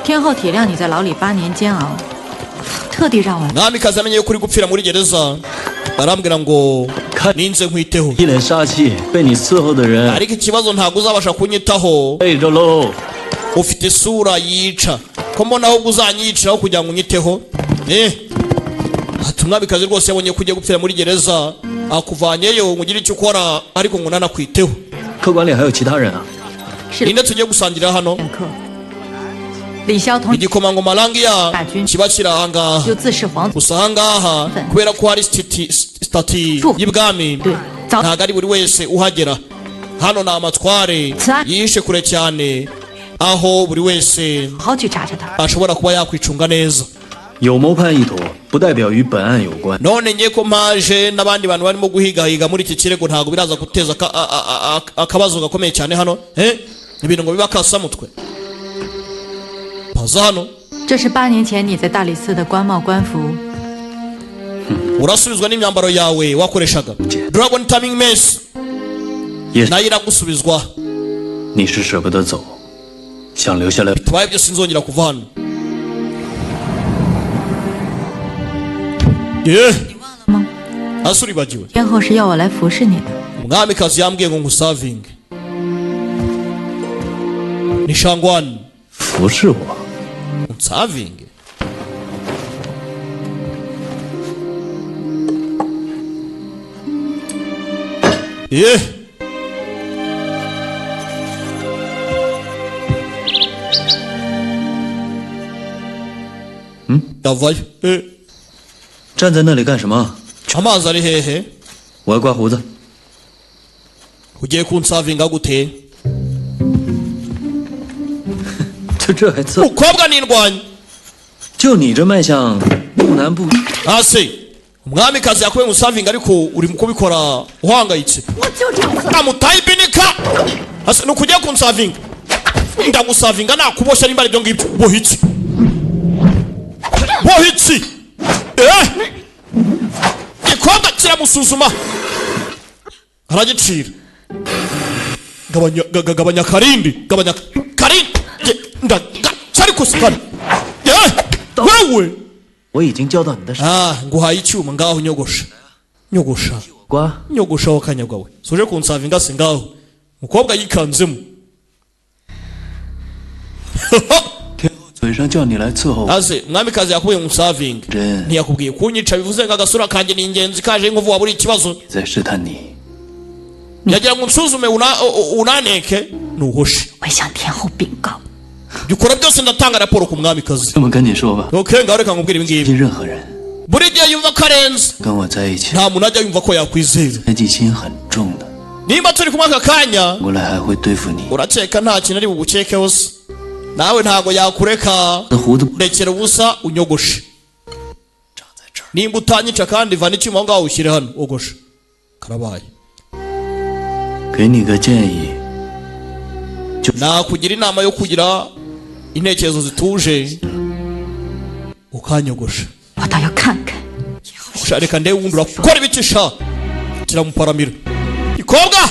天后体谅你在牢里8年煎熬，特地让我来 Mwamikazi amenye yuko uri gupfira muri gereza, arambwira ngo ninze nkwiteho. 一脸杀气，被你伺候的人 Ariko ikibazo, ntabwo uzabasha kunyitaho. 背着喽。 Ufite isura yica, ko mbona ahubwo uzanyiciraho kugira ngo unyiteho. Eh, ati umwamikazi rwose yabonye ko ugiye gupfira muri gereza, akuvanyeyo ngo ugire icyo ukora, ariko ngo nanakwiteho. 客馆里还有其他人啊？ Ninde tugiye gusangira hano? 宴客。李潇同 Igikomangoma Langiya kiba kiri ahangaha. 就自恃皇子 Gusa ahangaha kubera ko hari statue y'ibwami, ntabwo ari buri wese uhagera. Hano ni amatware yihishe kure cyane, aho buri wese 好去查查他。 ashobora kuba yakwicunga neza. 有谋叛意图，不代表与本案有关。 None ngiye ko mpaje n'abandi bantu barimo guhigahiga muri iki kirego, ntabwo biraza guteza akabazo gakomeye cyane hano, eh? Ibintu ngo biba kasamutwe. Baza hano. 这是8年前你在大理寺的官帽官服， Urasubizwa n'imyambaro yawe wakoreshaga. Dragon Taming Mace nayo iragusubizwa. 你是舍不得走，想留下来。 Bitabaye byose sinzongera kuva hano. Ye ase uribagiwe? 天后是要我来服侍你的。 Umwamikazi yambwiye ngo ngusavinge ni shangwani. 服侍我？ Unsavinge. Ye ndavayo. 站在那里干什么？ Amazi ari hehe? 我要刮胡子。 Ugiye kunsavinga gute? 就这还伺？ Mukobwa nindwanya. 就你这卖相，不男不。 Ase umwamikazi yakuye musavinga ariko uri mu kubikora uhangayitse. 我就这样子。 Amutaye ibinika. Ase ni ukujya kunsavinga, ndagusavinga nakuboshya nimba ari ibyo ngibyo. Boha iki, boha iki? Eh, gikobwa kiramusuzuma aragicira. Gabanya gabanya karindi, gabanya karindi. Ndagaca ariko sikana. Eh, wewe. 我已经交到你的手。 Ah, nguhaye icyuma, ngaho nyogosha, nyogosha. 刮。 Nyogosha wakanyagwa we, suje kunsavinga se? Ngaho mukobwa yikanzemo. 嘴上叫你来伺候我， Aze umwamikazi yakubwiye ngo 真 ntiyakubwiye kunyica, bivuze ngo agasura kanjye ni ingenzi kaje inkovu waba uri ikibazo. 在试探你。 Yagira ngo unsuzume unaneke nuhoshe. 我向天后禀告。 Ibyo ukora byose ndatanga raporo ku mwamikazi. 那么赶紧说吧。 Okay, ngaho reka nkubwire ibi ngibi. 信任何人 Buri gihe yumva ko arenze. 跟我在一起， Nta muntu ajya yumva ko yakwizera. 猜忌心很重的， Nimba turi kumwe aka kanya, 过来还会对付你。 urakeka nta kintu ari bugukekeho se? Nawe ntago yakureka. 那胡子 Rekera ubusa unyogoshe. Nimba utanyica kandi vana icyuma aho ngaho ushyire hano ogoshe. Karabaye. 给你个建议， Nakugira inama yo kugira intekerezo zituje ukanyogosha. 我倒要看看。 Sha, reka ndebe wundi urakora ibiki sha. Kiramuparamira gikobwa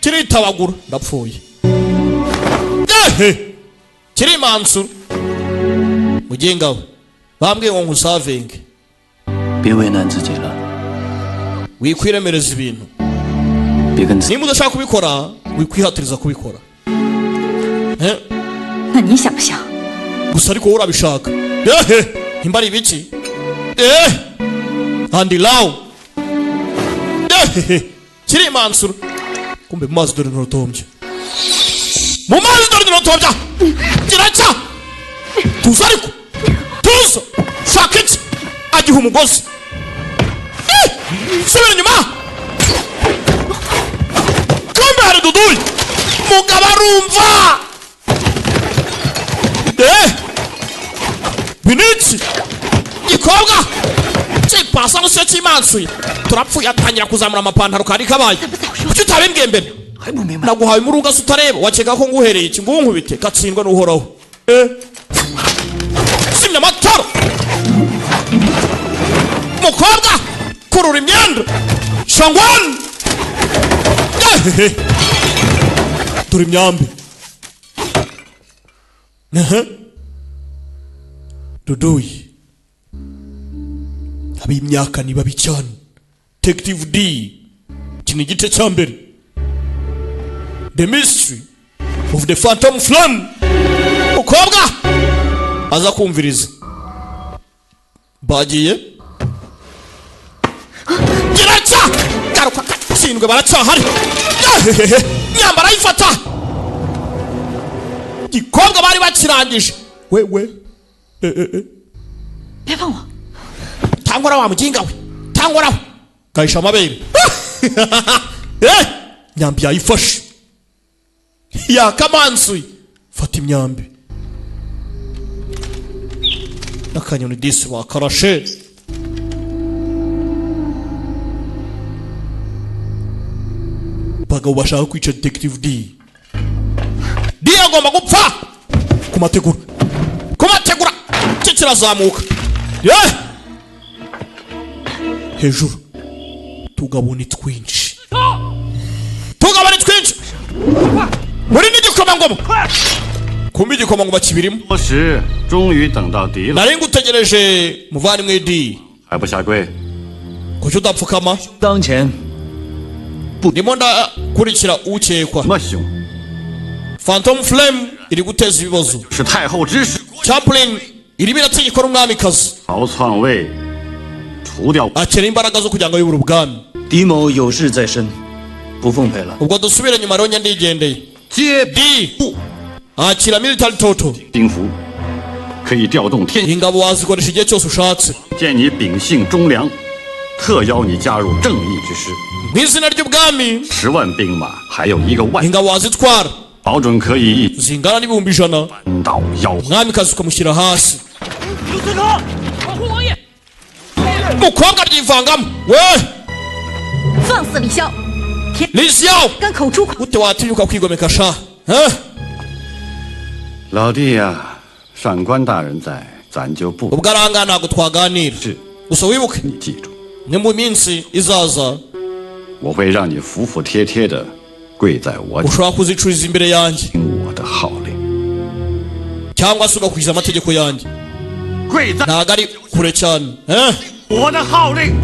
kiritabagura, ndapfuye. Ehe, kirimansura mugenga we bambwiye ngo nkusavinge. 别为难自己了， Wikwiremereza ibintu. 别跟自 Nimba udashaka kubikora wikwihatiriza kubikora. Eh, 那你想不想？ Gusa ariko wowe urabishaka? Ehe, nimba ari ibiki? Eh, andi law. Ehehe, kirimansura kumbe mu mazi dore nturutombye, mu mazi dore nturutombya kiracya. Tuza ariko tuza, shaka iki? Agiha umugozi. Eh, subira inyuma, kumbe hari duduyi. Mugabo arumva. Eh, biniki gikobwa kipasa gusa kimansuye, turapfuye. Atangira kuzamura amapantaro, kari kabaye. Kuki utabimbwiye mbere? 还不明白？ Naguhaye umurunga se utareba? Wakeka ko nguhereye iki ngo unkubite? Gatsindwa n'uhoraho. Eh, zimya amatara. Mukobwa kurura imyenda shangwani. Ehehe, dore imyambi. Ehe. Duduyi ab'imyaka ni babi cyane. Detective D, iki ni igice cya mbere, The Mystery of the Phantom Flame. Mukobwa aza kumviriza bagiye kiracya garuka gatsindwe baracyahari. Ehehehe, myambaro ayifata gikobwa bari bakirangije wewe. Eh, eh, eh. 别碰我！ Tangora wa mujinga we, tangora gahisha amabere. Eh, myambi yayifashe yakamansuye. Fata imyambi n'akanyoni disi bakarashe. Bagabo bashaka kwica Detective D. D agomba gupfa. Ku mategura, ku mategura cye kirazamuka. Ye! Hejuru tugabo ni twinshi, tugabo ni twinshi muri n'igikomangoma. Kumbe igikomangoma kibirimo. 多时，终于等到狄了， Nari ngutegereje, muvandimwe Di. 还不下跪？ Kuki udapfukama? 当前 Ndimo ndakurikira ukekwa. 么凶？ Phantom Flame iri guteza ibibazo. 是太后指使 Chaplain irimo irategekwa n'umwamikazi. 曹篡位，除掉 Akeneye imbaraga zo kugira ngo ayobore ubwami. 狄某有事在身，不奉陪了。 Ubwo dusubire nyuma rero, njye ndigendeye. 皆 D akira military toto. 兵符，可以调动天。 Ingabo wazikoresha igihe cyose ushatse. 见你秉性忠良，特邀你加入正义之师， Mu izina ry'ubwami. 10万兵马，还有1个万， Ingabo wazitwara 保准可以一 zingana n'100.000,000. 扳倒妖狐。 Umwamikazi ukamushyira hasi. 刘子成，保护王爷！ Mukobwa ryivangamo we. 放肆，李潇，天 Lisiao, 敢口出狂 gute watinyuka kwigomeka sha? Eh? 老弟呀，上官大人在，咱就不 Ubwo arangana ntabwo twaganira. 是 Gusa wibuke, 你记住， ni mu minsi izaza 我会让你服服帖帖的跪在我 ushobora kuzicuriza imbere yanjye 听我的号令， cyangwa se ugakurikiza amategeko yanjye. 跪在 Ntabwo ari kure cyane, eh? 我的号令。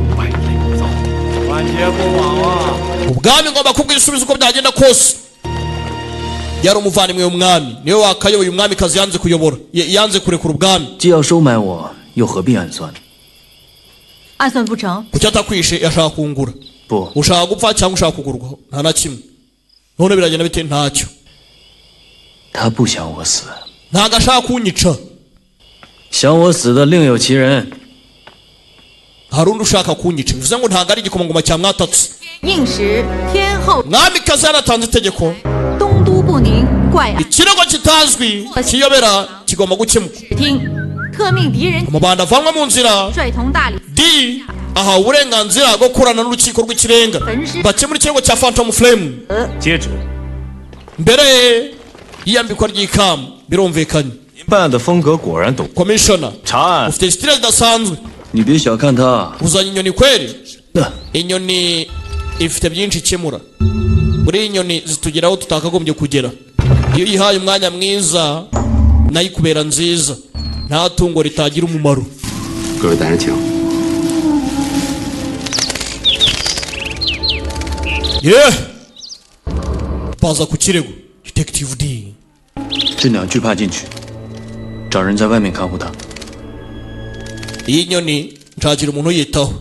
晚节不保啊！ Ubwami ngomba kubwisubiza uko byagenda kose. Yari umuvandimwe w'umwami, niwe wakayoboye. Umwamikazi yanze kuyobora, yanze kurekura ubwami. 既要收买我，又何必暗算？ 暗算不成， Kuki atakwishe? Yashaka kungura. 不， Ushaka gupfa cyangwa ushaka kugurwa? Nta na kimwe. None biragenda bite? Ntacyo. 他不想我死， Ntabwo ashaka kunyica. 想我死的另有其人。 Hari undi ushaka kunyica, bivuze ngo ntabwo ari igikomangoma cyamwatatse. 应时天后 Mwamikazi yaratanze itegeko. 东都不宁，怪案 Ikirego kitazwi kiyobera kigomba gukemuka. 只听，特命敌人 Amabanda avanwa mu nzira. 率同大理 D ahawe uburenganzira bwo gukorana n'urukiko rw'ikirenga, bakemura ikirego cya Phantom Flame. 接旨。 Mbere y'iyambikwa ry'ikamba, birumvikanye. 您办案的风格果然懂。 Commissioner, 查案 ufite style zidasanzwe. 你别小看他， Uzanye inyoni kweri. 那 Inyoni ifite byinshi ikemura. Buri inyoni zitugeraho tutakagombye kugera. Iyo uyihaye umwanya mwiza, nayo ikubera nziza. Nta tungo ritagira umumaro. 各位大人请。 Ye, baza ku kirego, Detective D. 这鸟惧怕进去，找人在外面看护它。 Iyi nyoni nshakira umuntu uyitaho.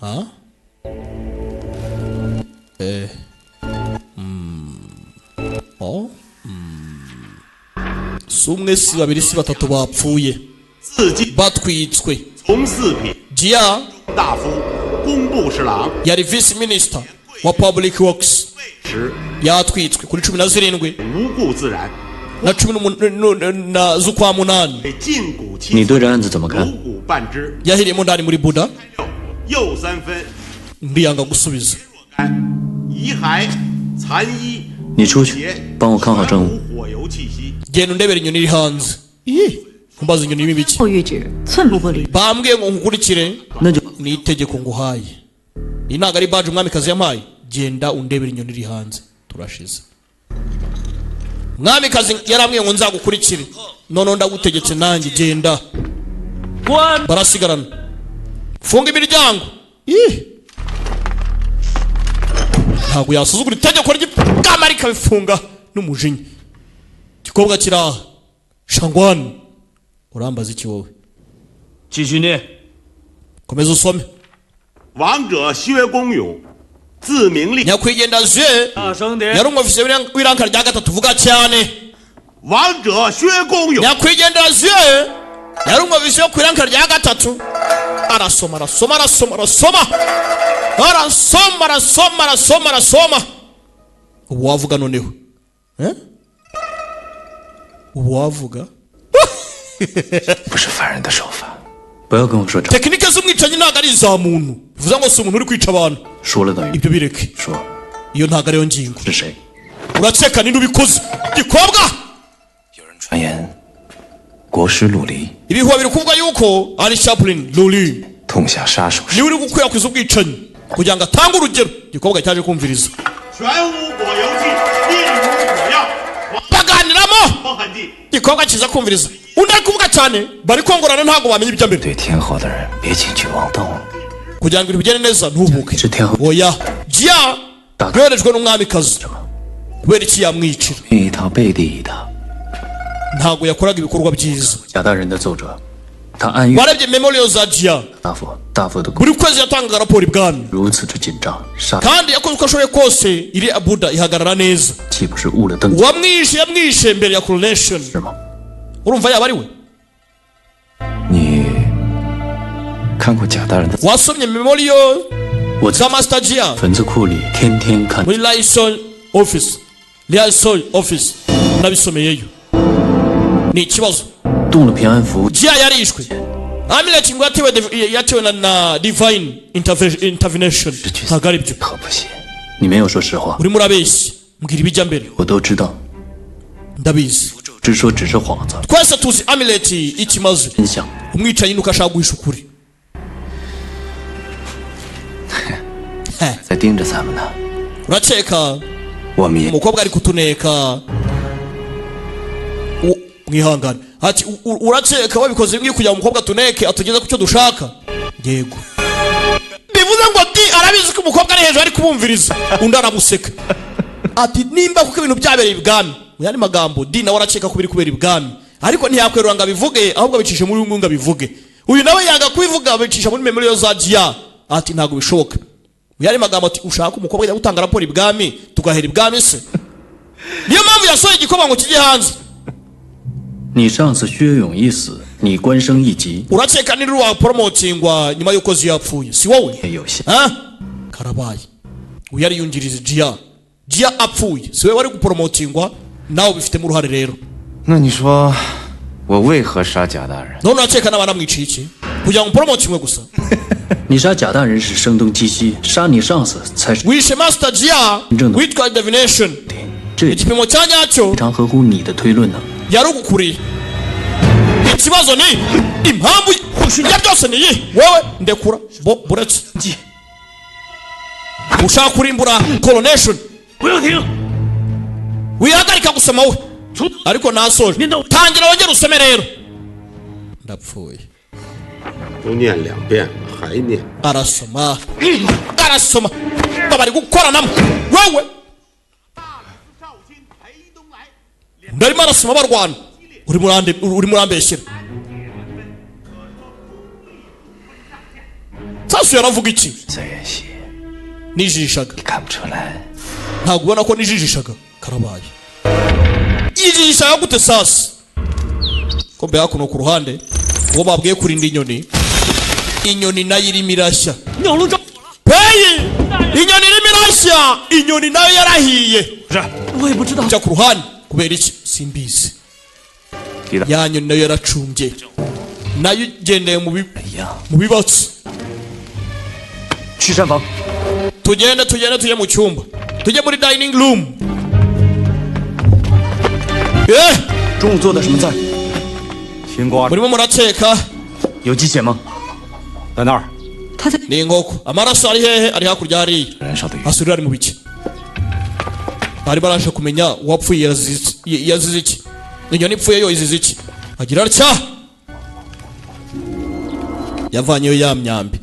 Ha? Eh. Oh. Si umwe, si babiri, si batatu bapfuye 四季 batwitswe. 从四品 Gia 大夫、工部侍郎， yari vice minister wa public works, 时 yatwitswe kuri 17 无故自燃， na cumi na z'ukwa munani. 近骨七你对这案子怎么看五？骨半支， Yahiriyemo ndani muri Buda. 又三分， Ndiyanga gusubiza. 遗骸、残衣， 你出去帮我看好证物。 无火油气息。 Genda undebera inyoni iri hanze. Ih, kumbaza inyoni irimo ibiki? 后谕旨，寸步不离。 Bambwiye ngo nkukurikire. 那就 Ni itegeko nguhaye, iyi ntabwo ari baje umwamikazi yampaye. Genda undebera inyoni iri hanze, turashize. Umwamikazi yarambwiye ngo nzagukurikire, noneho ndagutegetse nanjye, genda. 关 Barasigarana, funga imiryango. Ih! Ntabwo yasuzugura itegeko ry'ibwami, rikabifunga n'umujinya. Igikobwa kiri aha, shangwani, urambaza iki wowe? 继续念。 Komeza usome. 王者薛公勇，字明立。 Nyakwigendera je 大声点！ yari umwofisiye w'iranka rya gatatu, vuga cyane. 王者薛公勇， Nyakwigendera je yari umwofisiye wo ku iranka rya gatatu. Arasoma, arasoma, arasoma, arasoma, arasoma, arasoma, arasoma, arasoma. Ubu wavuga noneho, eh? Ubu wavuga. 不是凡人的手法，不要跟我说这， Tekinike z'umwicanyi ntabwo ari iza muntu, bivuze ngo si umuntu uri kwica abantu. 说了等于 Ibyo bireke. 说 Iyo ntabwo ariyo ngingo. 是谁？ Urakeka ninde ubikoze, gikobwa? 传言国师陆离 Ibihuha biri kuvuga yuko ari Chaplain Luli 痛下杀手 niwe uri gukwirakwiza ubwicanyi kugira ngo atange urugero. Igikobwa cyaje kumviriza. 全无果游记，印如火药。 Baganiramo. 黄寒地， Igikobwa kiza kumviriza, undi ari kuvuga cyane, bari kongorana, ntabwo bamenya ibijya mbere. 对天后的人别轻举妄动。 Kugira ngo ibintu bigende neza, ntuhubuke. Oya, Jia yoherejwe n'umwamikazi, kubera iki yamwicira? 一套背地一套。 Ntabwo yakoraga ibikorwa byiza. 贾大人的奏折，他暗喻 Warebye memorial za Jia? 大夫，大夫的 Buri kwezi yatangaga raporo ibwami. 如此之紧张，杀 Kandi yakoze uko ashoboye kose, iri abuda ihagarara neza. 岂不是误了登基？ Uwamwishe yamwishe mbere ya coronation, urumva yaba ari we? 你看过贾大人的？ Wasomye memorial 我 za Master Jia? 文字库里天天看。 Muri liaison office, liaison office nabisomeyeyo. Ni ikibazo. 动了平安符， Jia yarishwe, amulet ngo yatewe na divine intervention, ntabwo ari byo. 你没有说实话， Urimo urabeshya, mbwira ibijya mbere. 我都知道。 Ndabizi. 只说只是幌子， Twese tuzi amulet ikimaze. 真相。 Umwicanyi nuko ashaka guhisha ukuri. 在盯着咱们呢。 Urakeka 我们也 umukobwa ari kutuneka? Mwihangane. Ati urakeka wabikoze bimwe kugira ngo umukobwa atuneke, atugeze ku cyo dushaka? Yego. Bivuze ngo di arabizi ko umukobwa ari hejuru ari kubumviriza. Undi aramuseka, ati nimba kuko ibintu byabereye ibwami. Mu yandi magambo, di nawe arakeka ko biri kubera ibwami, ariko ntiyakwerura ngo abivuge, ahubwo abicishe muri umwe ngo abivuge. Uyu nawe yanga kubivuga, abicisha muri memorial za Jia, ati ntabwo bishoboka. Mu yandi magambo, ati ushaka umukobwa ajya gutanga raporo ibwami, tugahera ibwami se? Niyo mpamvu yasohoye igikoma ngo kijye hanze. 你上司薛勇一死，你官升一级， Urakeka niri waporomotingwa nyuma y'uko Ziya yapfuye, si wowe? 也有些。 Ha? Karabaye. Uyu yari yungirije Jia. Jia apfuye, si wowe wari guporomotingwa? Nawe ubifitemo uruhare rero. 那你说，我为何杀贾大人？ None urakeka n'aba namwiciye iki? Kugira ngo uporomotingwe gusa? 你杀贾大人是声东击西，杀你上司才是 Wishe Master Jia witwa divination. 这 Igipimo cya nyacyo 非常合乎你的推论呢。 yarugukuriye. Ikibazo ni impamvu ya byose ni iyi. Wowe ndekura bo buretse ushaka kurimbura coronation. 不用停， Wihagarika gusoma we, ariko nasoje. Tangira wongere usome rero, ndapfuye. 都念两遍了，还念？ Arasoma, arasoma, bari gukoranamo. Wowe ndarimo arasoma, barwana. Urimo urambeshyera. Sasu yaravuga iki? 在演戏， Nijijishaga. 看不出来。 Ntabwo ubona ko nijijishaga? Karabaye. Yijijishaga gute sasa? Ko mbe hakuno ku ruhande uwo babwiye kurinda inyoni, inyoni nayo irimo irashya. 鸟笼着 Peyi, inyoni irimo irashya, inyoni nayo yarahiye. 我也不知道。 Jya ku ruhande. Kubera iki? Simbizi. Ya nyoni nayo yaracumbye, nayo igendeye mu bibatsi. 去膳房。 Tugende, tugende, tujye mu cyumba, tujye muri dining room. Eh! 中午做的什么菜？青瓜。 Murimo murakeka. 有鸡血吗？在那儿。 Ni inkoko. Amaraso ari hehe? Ari hakurya hariya. Asubira ari mu biki? Bari barashe kumenya uwapfuye yazize iki. Inyoni ipfuye yo izize iki? Agira atya, yavanyeyo ya myambi.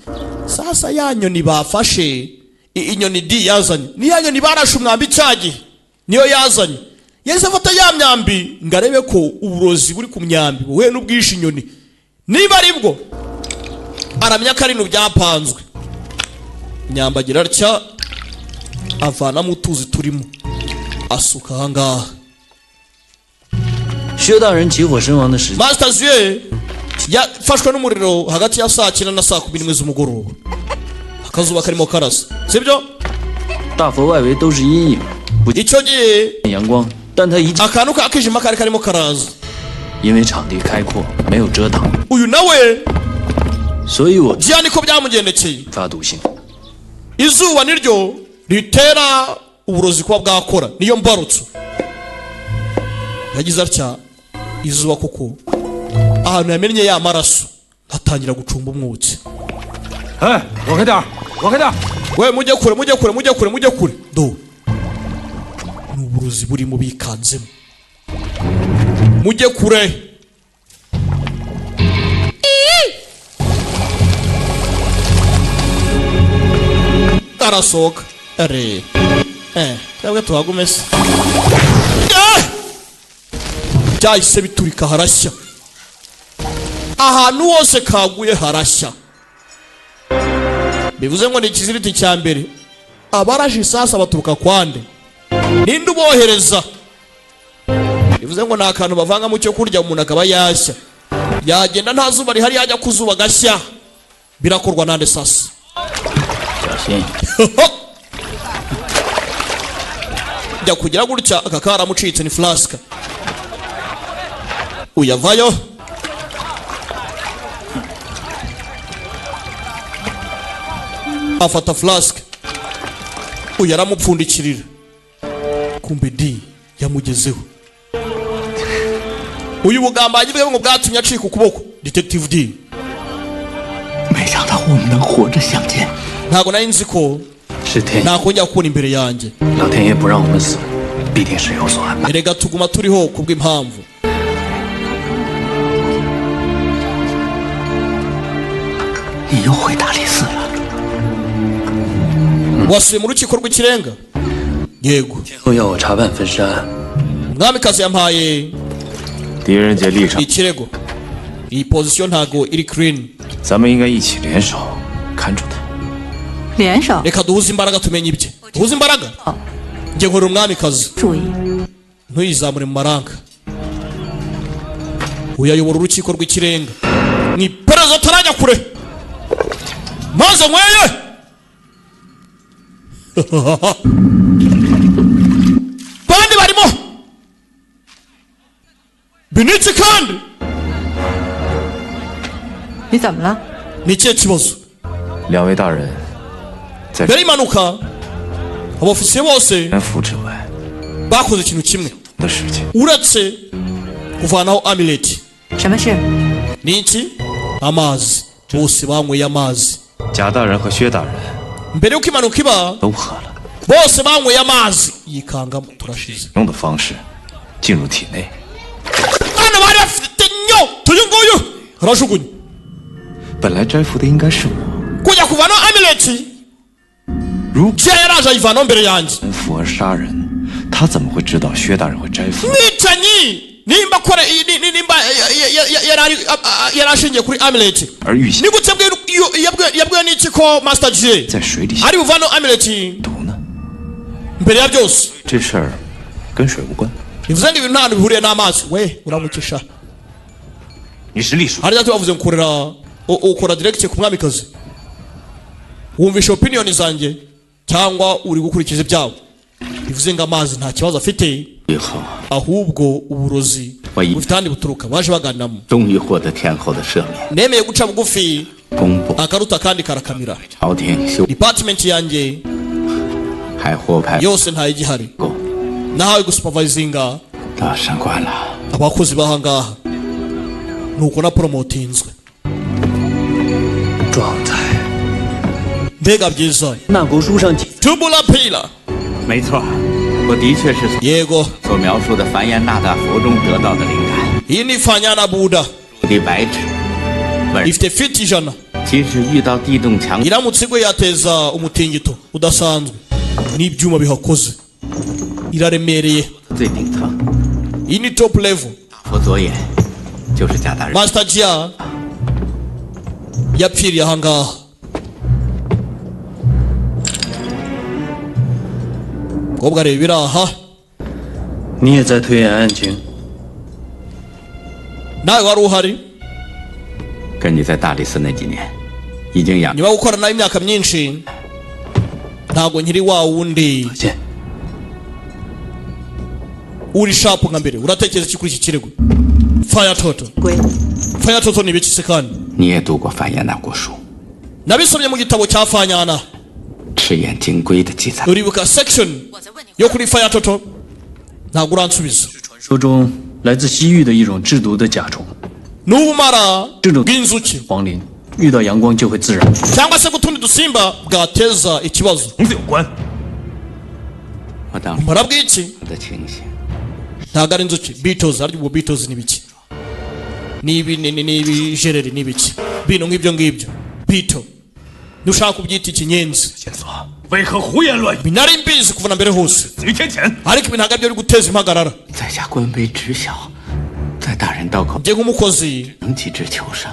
Sasa ya nyoni bafashe, inyoni di yazanye ni ya nyoni barashe umwambi cyagihe, niyo yazanye. Yahise afata ya myambi ngo arebe ko uburozi buri ku myambi buhuye n'ubwishe inyoni. Niba ari bwo, aramenya ko ari ibintu byapanzwe. Imyambi agira atya, avanamo utuzi turimo, asuka ahangaha. 薛大人起火身亡的时间， Master Zue yafashwe n'umuriro hagati ya saa 9 na saa 11 z'umugoroba, akazuba karimo karasa, sibyo? 大佛外围都是阴影，不 Icyo gihe 见阳光，但他一进， akantu kakijima kari karimo karaza. 因为场地开阔，没有遮挡， Uyu nawe 所以我 Jia niko byamugendekeye. 发毒性。 Izuba niryo ritera uburozi kuba bwakora, niyo mbarutso. Yagize atya, izuba koko Ahantu yamennye ya maraso hatangira gucumba umwotsi. 哎，躲开点儿，躲开点儿！ We, mujye kure, mujye kure, mujye kure, mujye kure. Do ni uburozi burimo bikanzemo, mujye kure. Arasohoka are twebwe tuhagume se. Ah! Byahise biturika, harashya ahantu hose kaguye, harashya. Bivuze ngo ni ikiziriti cya mbere. Abaraje isasa baturuka kwande? Ninde ubohereza? Bivuze ngo ni akantu bavanga mu cyo kurya, umuntu akaba yashya, yagenda nta zuba rihari, yajya ku zuba agashya. Birakorwa nande sasa? 小心！ Jya kugira gutya, aka karamucitse, ni flask. Uyavayo afata flask, uyu aramupfundikirira. Kumbe D yamugezeho. Uyu bugambanyi bwe ngo bwatumye acika ukuboko, Detective D. 没想到我们能活着相见。 Ntabwo nari nzi ko 是天， nakongera kubona imbere yanjye. 老天爷不让我们死，必定是有所安排。 Erega tuguma turiho kubw'impamvu. 你又回大理寺了？ Wasubiye mu rukiko rw'ikirenga? Yego. 天后要我查办分尸案， Umwamikazi yampaye 狄仁杰立场， ikirego. Iyi position ntago iri clean. 咱们应该一起联手看住他。 联手 Reka duhuze imbaraga, tumenye ibye. Duhuze imbaraga. Njye nkorera umwamikazi. 注意， Ntuyizamure mu maranga. Uyayobora urukiko rw'ikirenga mu iperereza atarajya kure, maze nyweye. Bandi barimo binitse kandi. 你怎么了？ Ni ikihe kibazo? 两位大人，在 Mbere y'impanuka, abofisiye bose 官府之外 bakoze ikintu kimwe 的事情， uretse kuvanaho amulet. 什么事？ Ni iki? Amazi. Bose banyweye amazi. 贾大人和薛大人 Mbere y'uko impanuka iba, 都喝了， bose banyweye amazi. Yikangamo, turashize. 用的方式进入体内。 Hano bari bafite nyota. Uyu nguyu arajugunya. 本来摘服的应该是我， Kujya kuvanaho amulet, Jia yaraje ayivanaho mbere yanjye. 服而杀人，他怎么会知道薛大人会摘服？ Mwicanyi nimba akora nimba yari ashingiye kuri amulet, 而预先 ni gute yabwiwe n'iki ko Master J 在水里 ari buvanaho amulet mbere ya byose? 这事儿跟水无关。 Bivuze ngo ibintu nta hantu bihuriye n'amazi. We uramukisha. 你是隶属 Harya tubavuze ngo ukorera ukora direct ku mwamikazi, wumvisha opinion zanjye cyangwa uri gukurikiza ibyawe? Bivuze ngo amazi nta kibazo afite, 以后 ahubwo uburozi bufite ahandi buturuka. Baje baganiramo. 终于获得天后的赦免， Nemeye guca bugufi, 公布 akaruta kandi karakamira. 朝廷修 Department yanjye 还活派 yose ntayigihari, nahawe gusupervisinga 到上官了。 abakozi b'ahangaha, nuko na promotinzwe. 状态。 Mbega byiza! 那国书上记 Tubula pila. 没错，我的确是从 Yego. 所描述的梵言那大佛中得到的灵感。 Iyi ni fanyana buda. 的白纸， Ifite feet 100. 即使遇到地动强 Iramutse igwe yateza umutingito udasanzwe n'ibyuma bihakoze, iraremereye. 最顶层， Iyi ni top level. 佛左眼就是贾大人。 Master Jia yapfiriye ahangaha. Mukobwa areba ibiri aha. 你也在推演案情？ Nawe wari uhari? 跟你在大理寺那几年，已经养 Nyuma yo gukorana nawe imyaka myinshi, ntabwo nkiri wa wundi uri sharp nka mbere. Uratekereza iki kuri iki kirego? Fire toto, fire toto ni ibiki se kandi? 你也读过梵言那国书， Nabisomye mu gitabo cya Fanyana. 赤眼金龟的记载。 Uribuka section yo kuri fire toto? Ntabwo uransubiza. 传说中来自西域的一种制毒的甲虫， N'ubumara bw'inzuki 黄磷遇到阳光就会自燃。 cyangwa se gutundi dusimba bwateza ikibazo. 虫子有关。 我当时 Ubumara bw'iki? 的情形， Ntabwo ari inzuki, beetles. Ariko ubwo beetles ni ibiki? Ni ibi, ni ibijereri, ni ibiki, bino nk'ibyo ngibyo, beetle, nushaka kubyita ikinyenzi. 线索为何胡言乱语？ Nari mbizi kuva na mbere hose, 死于天谴。 ariko ibi ntabwo aribyo biri guteza impagarara. 在下官卑职小，在大人刀口 Njye nk'umukozi 能几枝求生。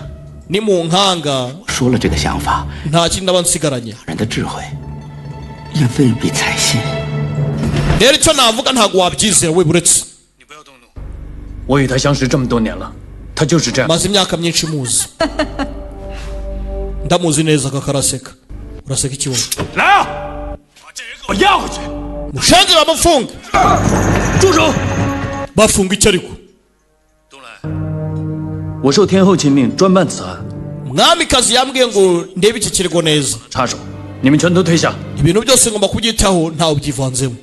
ni mu nkanga, 说了这个想法， nta kindi ndaba nsigaranye. 大人的智慧也未必采信。 Rero icyo navuga, ntabwo wabyizera we, buretse. 我与他相识这么多年了，他就是这样。 Maze imyaka myinshi muzi, ndamuzi neza. Aka karaseka, uraseka iki wowe? 来啊，把这人给我押回去！ Mushenzi, bamufunga. 住手！ Bafunga iki ariko? 我受天后亲命专办此案， Mwamikazi yambwiye ngo ndebe iki kirego neza. 插手，你们全都退下。 Ibintu byose ngomba kubyitaho, ntawe ubyivanzemo.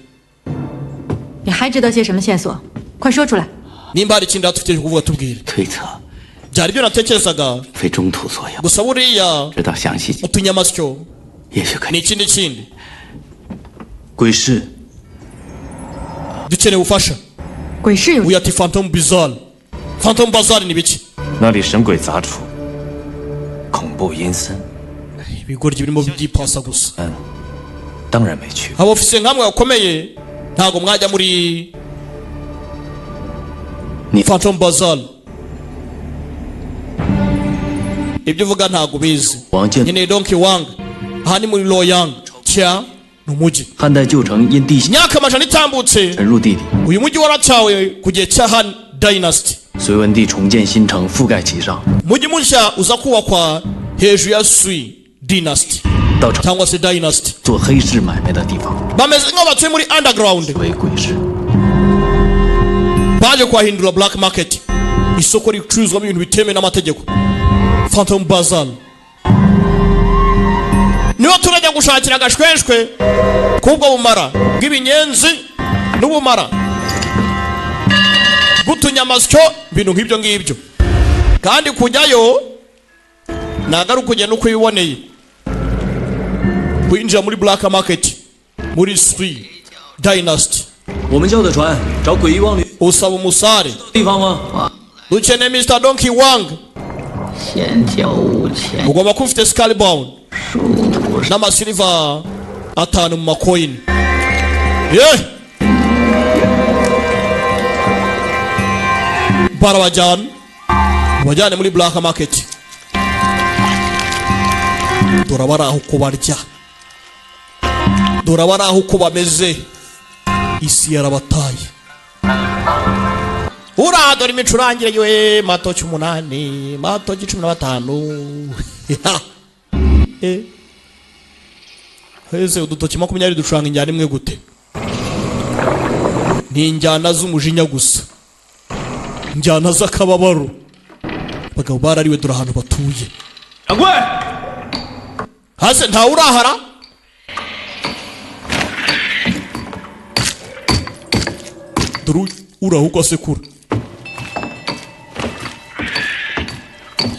你还知道些什么线索？快说出来！ Nimba hari ikindi dufite kuvuga, tubwire. 推测 Byari ibyo natekerezaga 非中土所有， gusa buriya 知道详细， utunyamasyo 也许可 ni 以 ikindi kindi. 鬼市 Dukeneye ubufasha. 鬼市有 Uyu ati Phantom Bazaar, Phantom Bazaar ni biki? 那里神鬼杂处，恐怖阴森。 Ibigoryi birimo byipasa gusa. 当然没去。 Abofisiye nkamwe bakomeye ntabwo mwajya muri Ni- Phantom Bazaar. Ibyo uvuga ntabwo ubizi. Wang Jian- Nyine Donkey Wang, aha ni muri Loyang cya ni umujyi. 汉代旧城因地形 Imyaka amajana itambutse, 沉入地底， uyu mujyi waratawe ku gihe cya Han Dynasty. 隋文帝重建新城，覆盖其上， Umujyi mushya uza kubakwa hejuru ya Sui Dynasty 到成 cyangwa se Dynasty. 做黑市买卖的地方， Bameze nk'aho batuye muri underground. 为鬼市。 Baje kuhahindura black market, isoko ricuruzwamo ibintu bitemewe n'amategeko. Phantom Bazaar niho turajya gushakira agashweshwe k'ubwo bumara bw'ibinyenzi n'ubumara bw'utunyamasyo, ibintu nk'ibyo ngibyo. Kandi kujyayo ntabwo ari ukugenda uko wiboneye. Kwinjira muri black market muri Sui Dynasty, 我们叫的船找鬼域望驴 usaba umusare. 地方吗？ Dukeneye Mr Donkey Wang. 先交5000， Ugomba kuba ufite skullbound n'amasiliva 5 mu makoyini ye. Barabajyana, bajyane muri black market. Dore abari aho uko barya, dore abari aho uko bameze, isi yarabataye. Uraha dore imicurangire yewe, matoki 8, matoki 15. Eh. Heze udutoki 20 ducuranga injyana imwe gute? Ni injyana z'umujinya gusa, injyana z'akababaro. Abagabo barariwe, dore ahantu batuye. 掌柜， Hasi ntawe urahara. Dore uraho uko asekura,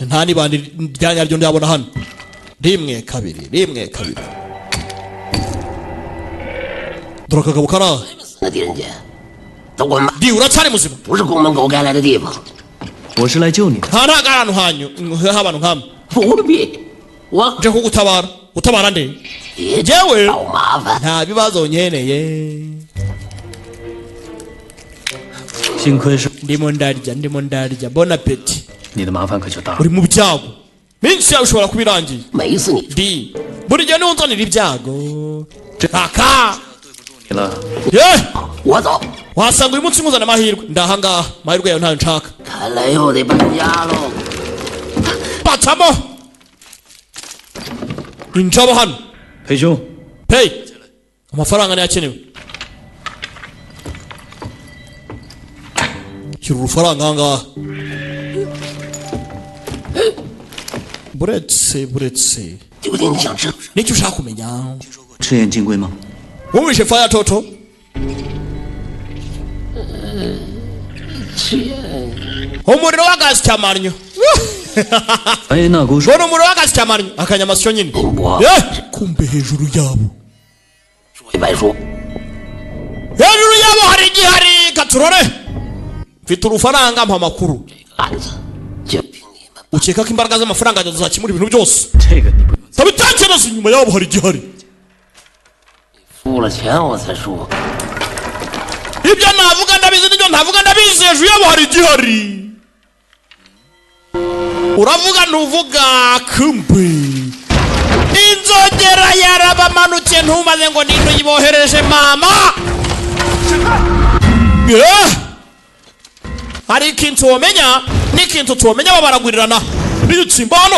nta n'ibandi rya nyaryo ndabona hano. Rimwe kabiri, rimwe kabiri, dore akagabo kari aha. 那狄仁杰，都滚吧， Di, uracyari muzima? 不是宫门狗该来的地方。 我是来救你的。 Nta ntago ari ahantu hanyu h'abantu nkamwe. 不必，我 Nje kugutabara. Utabara nde? 别 Jewe 找麻烦。 nta bibazo nkeneye. 幸亏是 Ndimo ndarya, ndimo ndarya, bon appetit. 你的麻烦可就大了。 Uri mu byago, minsi yawe ushobora kuba irangiye. 每一次你 Di, buri gihe niwe unzanira ibyago aka. 你了， Ye, 我走， wasanga uyu munsi nkuzana amahirwe. Ndahangaha, amahirwe yawe ntayo nshaka. 看来又得搬家喽。 Bacamo injabo hano. 裴兄， Hey, amafaranga niyo akenewe. Shyira urufaranga ahangaha. Buretse, buretse. 究竟你想知道什么？ Nicyo ushaka kumenya? 赤焰金龟吗？ Wumvishe faya toto? 赤焰 Umuriro w'agazi cyamanyo. 哎，那狗 Ngo ni umuriro w'agasyamannyo, akanyamasyo nyine. Eh, kumbe hejuru yabo, 白说， hejuru yabo hari igihari. Katurore, mfite urufaranga, mpa amakuru. 案子就凭你们。 Ukeka ko imbaraga z'amafaranga zakemura ibintu byose? 这个你不用。 Tabitekereza, inyuma yabo hari igihari. 付了钱我才说。 Ibyo navuga ndabizi, n'ibyo ntavuga ndabizi. Hejuru yabo hari igihari. Uravuga ntuvuga? Kumbe inzogera yarabamanukiye. Ntumaze ngo ninde uyibohereje mama. Eh! Hari ikintu womenya n'ikintu tuwomenya, baragurirana n'igitsimba hano.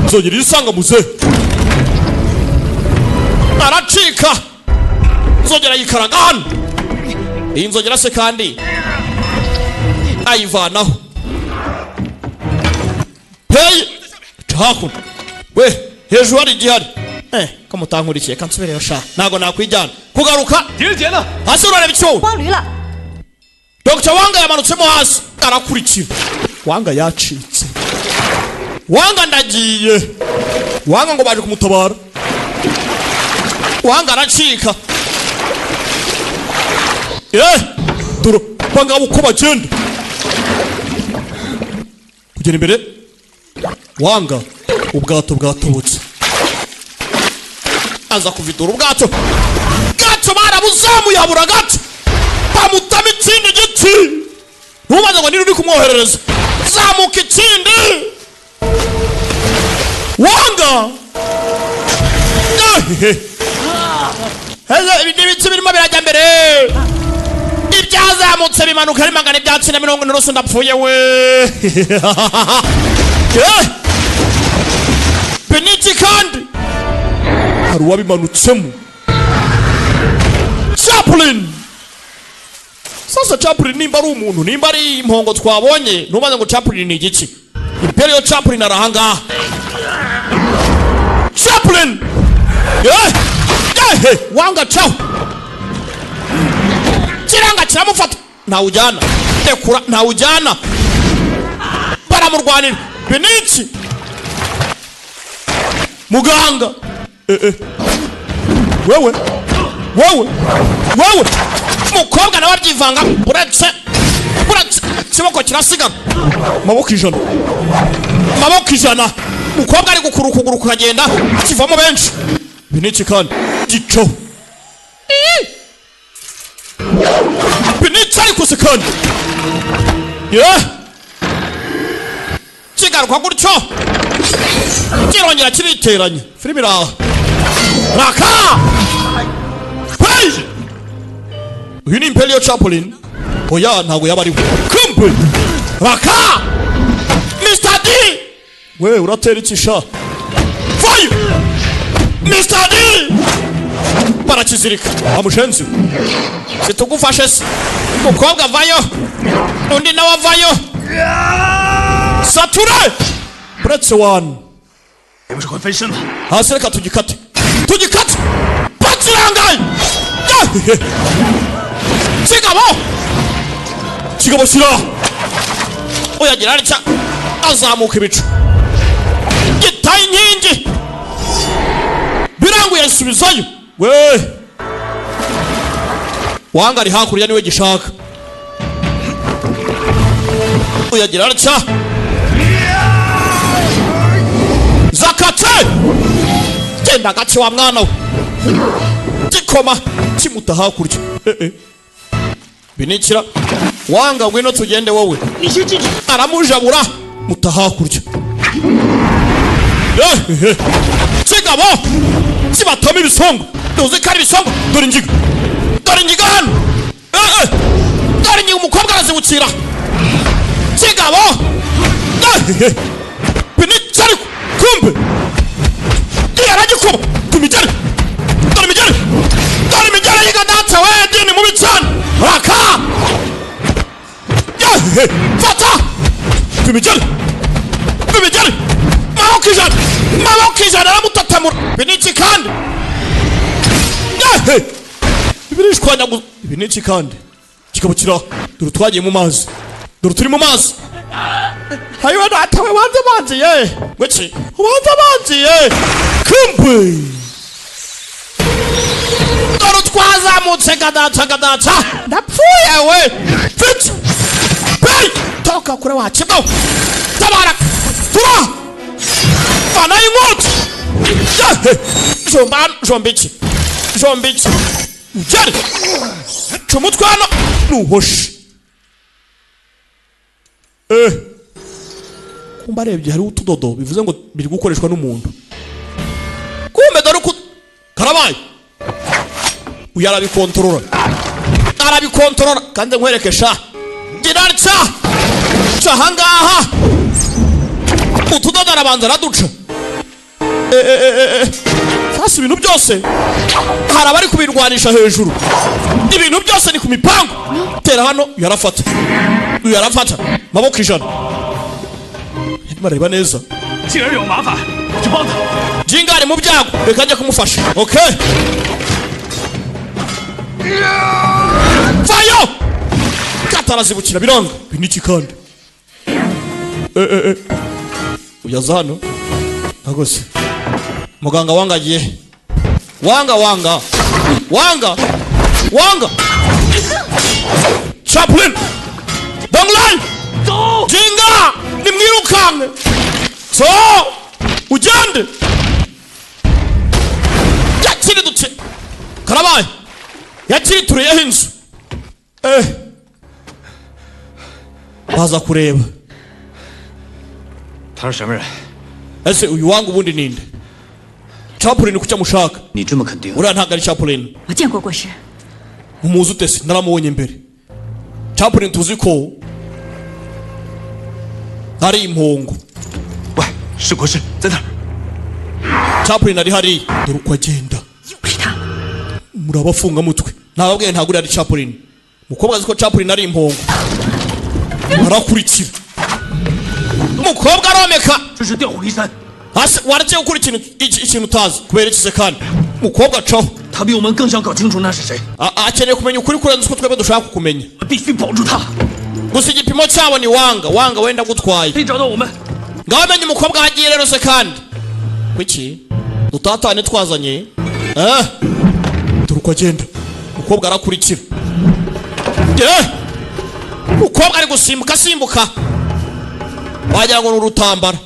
Inzogera isanga muze aracika, inzogera yikaraga hano. Iyi nzogera se kandi ayivanaho hey, ca hakuno we, hejuru hari igihari. Eh, ko mutankurikiye, kansubireyo sha, ntabwo nakwijyana kugaruka. 狄仁杰呢？ Hasi urareba icyo? 光驴了， Dr Wanga yamanutsemo hasi, arakurikira. Wanga yacitse. Wanga ndagiye. Wanga ngo baje kumutabara. Wanga aracika. Eh, dore bangabo uko bagenda kugera imbere. Wanga ubwato bwatobotse, aza kuvidura ubwato. Bwato barabuzamuye, habura gato bamutama ikindi giti. Ntubaze ngo niba uri kumwoherereza, zamuka ikindi. Wanga. Eze, ibi ni ibiti birimo birajya mbere. Ibyazamutse bimanuka ari 940 n'urusu. Ndapfuye we. Eh! Beniki kandi hari uwabimanutsemo, Chaplin. Sasa Chaplin nimba ari umuntu, nimba ari impongo twabonye, ntubaze ngo Chaplin ni igiki. Imperial Chaplin arahangaha. Chaplin. Eh! Eh! Wanga caho, kiranga kiramufata, ntawujyana. Rekura, ntawujyana. Baramurwanira. Beniki muganga. Eh, eh. Wewe, wewe, wewe, mukobwa nawe abyivanga. Uretse, uretse ikiboko kirasigara. Maboko 100, maboko 100. Mukobwa ari gukura ukuguru kukagenda kivamo benshi. Beniki kandi gicaho. Beniki ariko se kandi ye kigaruka gutyo, kirongera kiriteranya. Filime iraha raka. Hey! Uyu ni Imperial Chaplin? Oya, ntabwo yaba ari we. Kumbe raka Mr D. We uratera iki sha? Fire Mr D barakizirika amushenzi. Situgufashe se? Umukobwa avayo, undi nawe avayo. Sature uretse wani. 你不是快分身了？ Hasi, reka tugikate, tugikate. Bakirangaye kigabo, kigabo shyira uyagira atya, azamuka ibicu, gitaye inkingi, biranguye asubizayo. We wanga ari hakurya, niwe gishaka. Uyagira atya, zakatse, genda gake wa mwana we. Gikoma kimuta hakurya. Eh, eh. Binikira wanga, ngwino tugende wowe. Aramujabura, muta hakurya. Eh, eh. Kigabo kibatamo ibisongo, tuzi ko ari ibisongo. Dore ingiga, dore ingiga hano. Eh, eh. Dore ingiga, umukobwa arazibukira kigabo. Eh, eh. Binikira ariko kumbe aragikuba. Tumigere, dore imigere, dore imigere yiga. Data we, dini mubi cyane. Raka. Yehe, fata tumigere, tumigere. Maboko 100, maboko 100, aramutatamura. Ibi ni iki kandi? Yehe, ibi ni ishwanyaguza. Ibi ni iki kandi? Kikaba kira. Dore twagiye mu mazi, dore turi mu mazi. Ayiwe data we, wanze amazi ye wiki, wanze amazi ye. Kumbe dore twazamutse gadaca gadaca, ndapfuye we. Fitch hey, toka kure wakibwa, tabara tura vanayo inkota. Jomba jomba iki, jomba iki, ugere ca umutwe hano nuhoshe. Kumba arebye hariho utudodo, bivuze ngo biri gukoreshwa n'umuntu. Kumbe dore uko karabaye, uyu arabikontorora, arabikontorora. Kandi nkwereke sha, gira ca ca ahangaha utudodo arabanza araduca. Sasa ibintu byose hari abari kubirwanisha hejuru, ibintu byose ni ku mipango. Tera hano, uyu arafata, uyu arafata maboko 100. Bareba neza. 既然有麻烦，我去帮他。 Jinga ari mu byago, reka njye kumufasha. Okay, vayo katarazibukira biranga. Ibi ni iki kandi? Uyaza hano nagose muganga wanga agiye wanga wanga wanga wanga Chaplin Donglai Jinga nimwirukanke so ugende yakiridutse karabaye yakirituriyeho inzu. Baza kureba. 他是什么人？ Ese uyu wanga ubundi ninde? Chaplin kuki amushaka? 你这么肯定？ Uriya ntabwo ari Chaplin. 我见过过尸， Umuzi ute se? Naramubonye mbere. Chaplin tuzi ko ari impongo. 喂，是国师，在那儿。 Chaplin ari hariya, dore uko agenda. Murabafungamutwe, nababwiye ntabwo uriya ari Chaplin. Umukobwa azi ko Chaplin ari impongo, arakurikira umukobwa aromeka. 这是调虎离山， Hasi waragiye gukora ikintu ikintu utazi kubera iki se? Kandi umukobwa acaho. 他比我们更想搞清楚那是谁， Akeneye kumenya ukuri kurenza uko twebwe dushaka kukumenya. 必须保住他。 Gusa igipimo cyabo ni wanga wanga wenda gutwaye. 可以找到我们。 Ngaho menye umukobwa aho agiye rero se. Kandi kuki dutatane twazanye? Dore uko agenda, umukobwa arakurikira. Umukobwa ari gusimbuka asimbuka wagira ngo ni urutambara.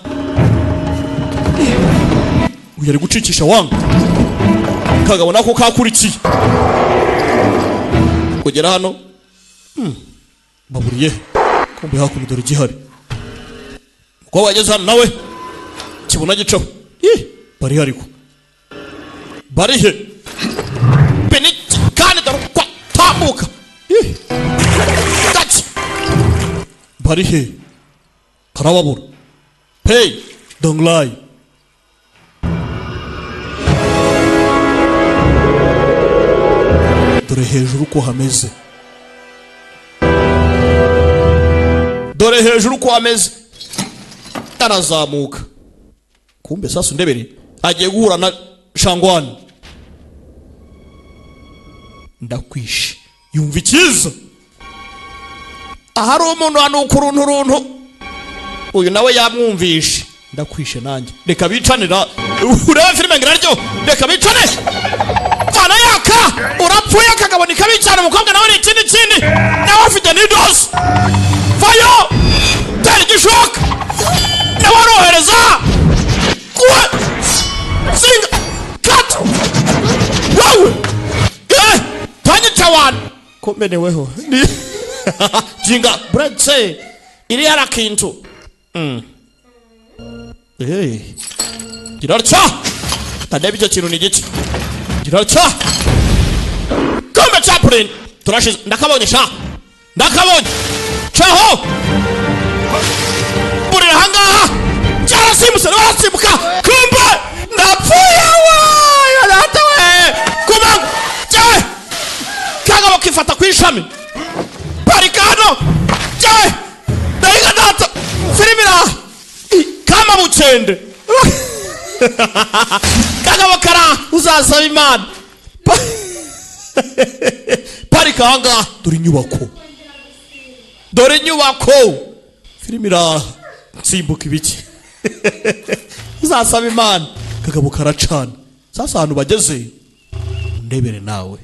Uyu ari gucikisha wanga kagabo nako kakurikiye kugera hano. Baburiye kumbe hakuno dore igihari. Umukobwa yageze hano nawe kibona gicaho. Ih, bari ariko bari he beniki? Kandi dore uko atambuka. Ih, gake bari he? Karababura hey donglai dore hejuru uko hameze, dore hejuru uko hameze. Arazamuka, kumbe sasa undebere agiye guhura na shangwani. Ndakwishe yumva ikiza ahari umuntu hanuka uruntu runtu, uyu nawe yamwumvishe. Ndakwishe nanjye, reka bicanira urebe filime ngo iraryo, reka bicane. Vana yaka urapfuye akagabo nikabicana. Umukobwa nawe ni ikindi kindi, nawe afite nidosi. Vayo tera igishoka, nawe arohereza kuwe singa kata wowe. Tanyica wana komeneweho ni jinga buretse iri yarakintu. Girarca tandebe icyo kintu ni igice girarca. Kumbe Chaplin turashize, ndakabonye sha, ndakabonye caho burira ahangaha cyarasimbutse, nawe arasimbuka. Kumbe ndapfuye we data we kumanga cyawe kagabo kifata ku ishami parika hano cyawe ndahiga data filime iraha kama bukende kagabo kara uzasaba imana. Parika ahangaha, dore inyubako, dore inyubako. Filime iraha. Nsimbuka ibiki? Uzasaba Imana. Kagabo karacana. Sasa ahantu bageze, ndebere nawe,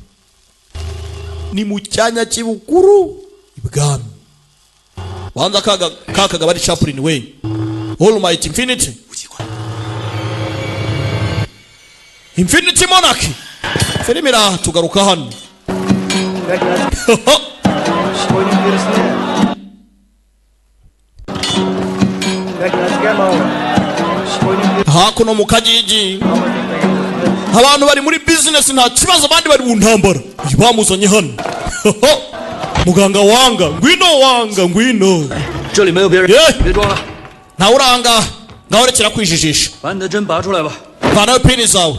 ni mu cyanya cy'ibukuru ibwami. Banza kaga kakagabo ari Chaplain we, Almighty Infinity, Infinity Monarch. Filime iraha, tugaruka hano. Hakuno mu kagigi abantu bari muri business, nta kibazo, abandi bari mu ntambara. Uyu bamuzanye hano, muganga wanga, ngwino wanga, ngwino. 这里没有别人， 耶， 别装了， ntawe uranga ngaho, rekera kwijijisha. 把你的针拔出来吧。 Vanayo pini zawe.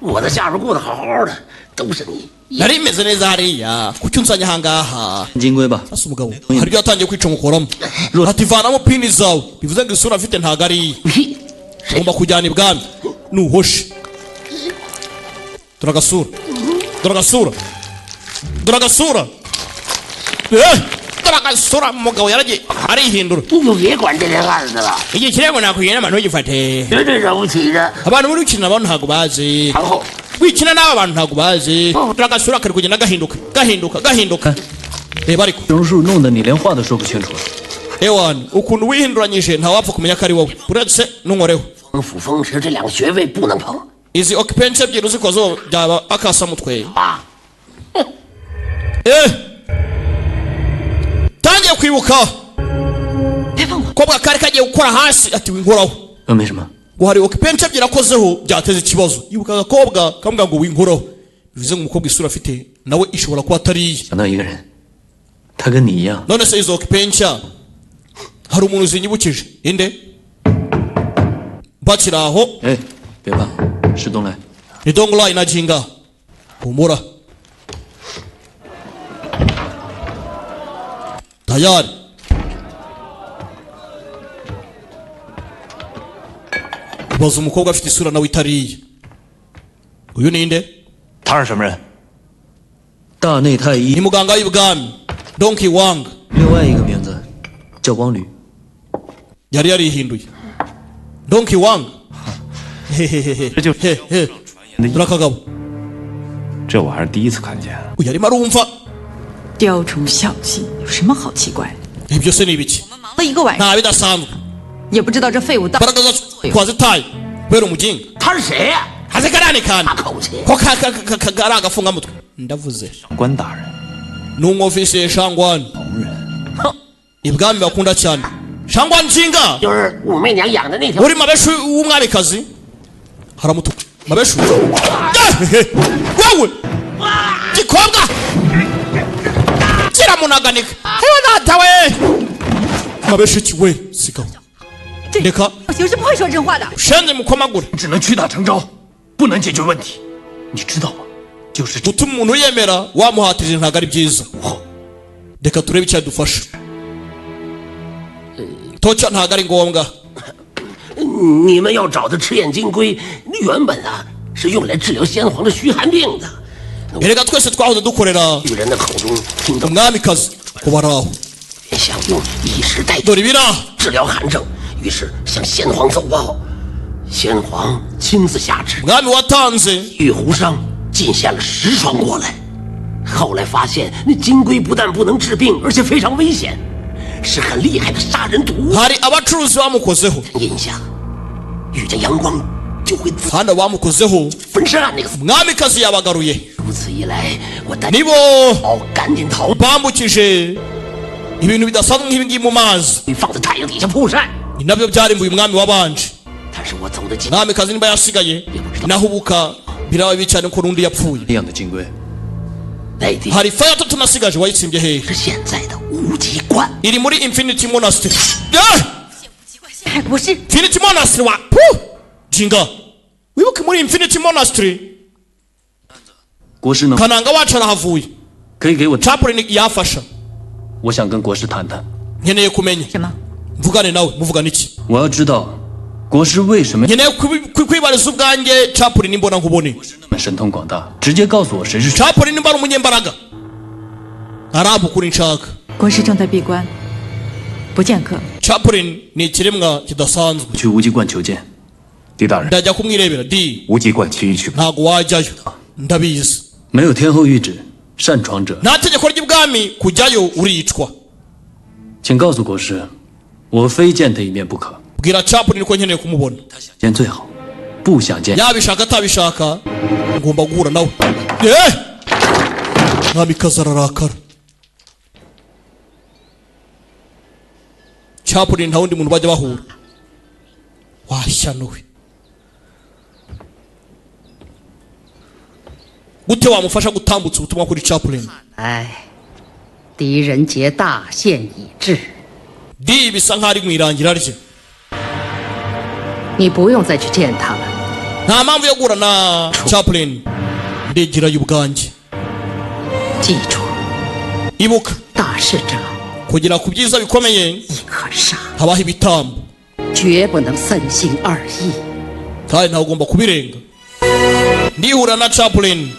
我在下边过得好好的，都是你。 Nari meze neza hariya, kuki unzanye ahangaha? 金龟吧， Sasa umugabo hari ibyo yatangiye kwicomokoramo, ati vanamo pini zawe, bivuze ngo isura afite ntago ari iye. 屁！ Ugomba kujyana ibwami nuhoshe. Dore agasura, dore agasura, dore agasura, eh, dore agasura. Umugabo yaragiye arihindura. 你就别管这些案子了， Igihe kirego nakugira inama, ntugifate. 绝对惹不起的。 Abantu muri gukina nabo ntabwo bazi. 然后 Wikina n'aba bantu ntabwo bazi. Dore agasura kari kugenda gahinduka, gahinduka, gahinduka. Reba ariko. 榕树弄得你连话都说不清楚了。 Ewana, ukuntu wihinduranyije ntawapfa kumenya ko ari wowe, uretse nunkoreho. 风府、风池这两个穴位不能碰 Izi okipensi ebyiri uzikozeho byaba akasamutwe. 啊！ Eh, tangiye kwibuka. 别碰我！ Kobwa kari kagiye gukora hasi, ati winkoraho. 呃，没什么， Ngo hari okipensi ebyiri akozeho byateza ikibazo. Yibuka agakobwa kamubwira ngo winkoraho, bivuze ngo umukobwa isura afite nawe ishobora kuba atari iye. 想到一个人，他跟你一样， None se izo okipensi hari umuntu zinyibukije inde bakiri aho? 哎，别怕，是东来。 Ni Dongolayi na Jinga, humura, tayari. Baza umukobwa afite isura nawe itari iye. Uyu ninde? 他是什么人？ 大内太医 Ni muganga w'ibwami Donkey Wang. 另外一个名字叫汪驴。 Yari yarihinduye Donkey Wang. Hehehehe. He, he. Dore akagabo. 这我还是第一次看见。 Uyu arimo arumva. 雕虫小技有什么好奇怪的？ Ibyo se ni ibiki? 忙了一个晚上， Nta bidasanzwe. 也不知道这废物到底 Imbaraga zacu twazitaye kubera umuginga. 他是谁呀、 Haze karani kandi 大口气！ ko ari agafungamutwe ndavuze. 长官大人， Ni umwofisiye Shangwani ibwami bakunda cyane, Shangwani Nshinga. 就是武媚娘养的那条。 Uri mabeshu w'umwamikazi, haramutuka mabeshu. Eh, wewe gikobwa kiramunaganika, hewe data we, mabeshu iki we, sigaho, reka. 我是不会说真话的。 Shenze mukomagure. 只能屈打成招，不能解决问题，你知道吗？就是这 Gutuma umuntu yemera wamuhatirije ntabwo ari byiza. Reka turebe icyadufasha. Toca ntabwo ari ngombwa. 你们要找的赤眼金龟，原本啊是用来治疗先皇的虚寒病的。 Erega twese twahoze dukorera 巨人的口中听到 umwamikazi kuba ari aho. 想用以食代 Dore ibiraha. 治疗寒症，于是向先皇奏报，先皇亲自下旨， Umwami watanze 玉壶商进献了10双过来。后来发现那金龟不但不能治病，而且非常危险，是很厉害的杀人毒物。 Hari abacuruzi bamukozeho. 印下，遇见阳光就会自 Kandi abamukozeho 焚身案那个。 umwamikazi yabagaruye. 如此一来，我担 Nibo 哦，赶紧逃， bambukije ibintu bidasanzwe nk'ibi ngibi mu mazi. 放在太阳底下曝晒。 Ni nabyo byarimbuye umwami wabanje. 但是我走得近， Umwamikazi niba yasigaye nahubuka biraba bibi cyane ko n'undi yapfuye. 养的金龟， 内地 Hari faya tatu nasigaje, wayitsimbye hehe? 是现在的无极观。 Iri muri Infinity Monastery. Eh! 哎，我是 Infinity Monastery wa Puh! Jinga, wibuke muri Infinity Monastery. 国师能 Kananga wacu arahavuye. 可以给我， Chaplain yafasha. 我想跟国师谈谈， Nkeneye kumenya 什么？ mvugane nawe, muvugane iki? 我要知道国师为什么 Nkeneye kwibariza ubwanjye Chaplain imbona nkubone. 那么神通广大，直接告诉我谁是 Chaplain nimba ari umunyembaraga arampa ukuri nshaka. 国师正在闭关，不见客。 Chaplin ni ikiremwa kidasanzwe. 去无极观求见。狄大人， Ndajya kumwirebera di. 无极观轻易去不。 Ntabwo wajyayo, ndabizi. 没有天后谕旨，擅闯者， Nta tegeko ry'ibwami kujyayo uricwa. 请告诉国师，我非见他一面不可。 Bwira Chaplin ko nkeneye kumubona. 见最好，不想见。 Yabishaka atabishaka, ngomba guhura nawe. Eh! Mwamikazi ararakara. Chaplin nta wundi muntu bajya bahura. Washyano we, gute wamufasha gutambutsa ubutumwa kuri Chaplin? 哎，狄仁杰大限已至， Di bisa nkaho ari mu irangira rye. 你不用再去见他了。 Nta mpamvu yo guhura na Chaplin, ndigirayo ubwanjye. 记住， Ibuka, 大事者 kugera ku byiza bikomeye 可杀， habaho ibitambo, 绝不能三心二意。 kandi ntawe ugomba kubirenga. Ndihura na Chaplin.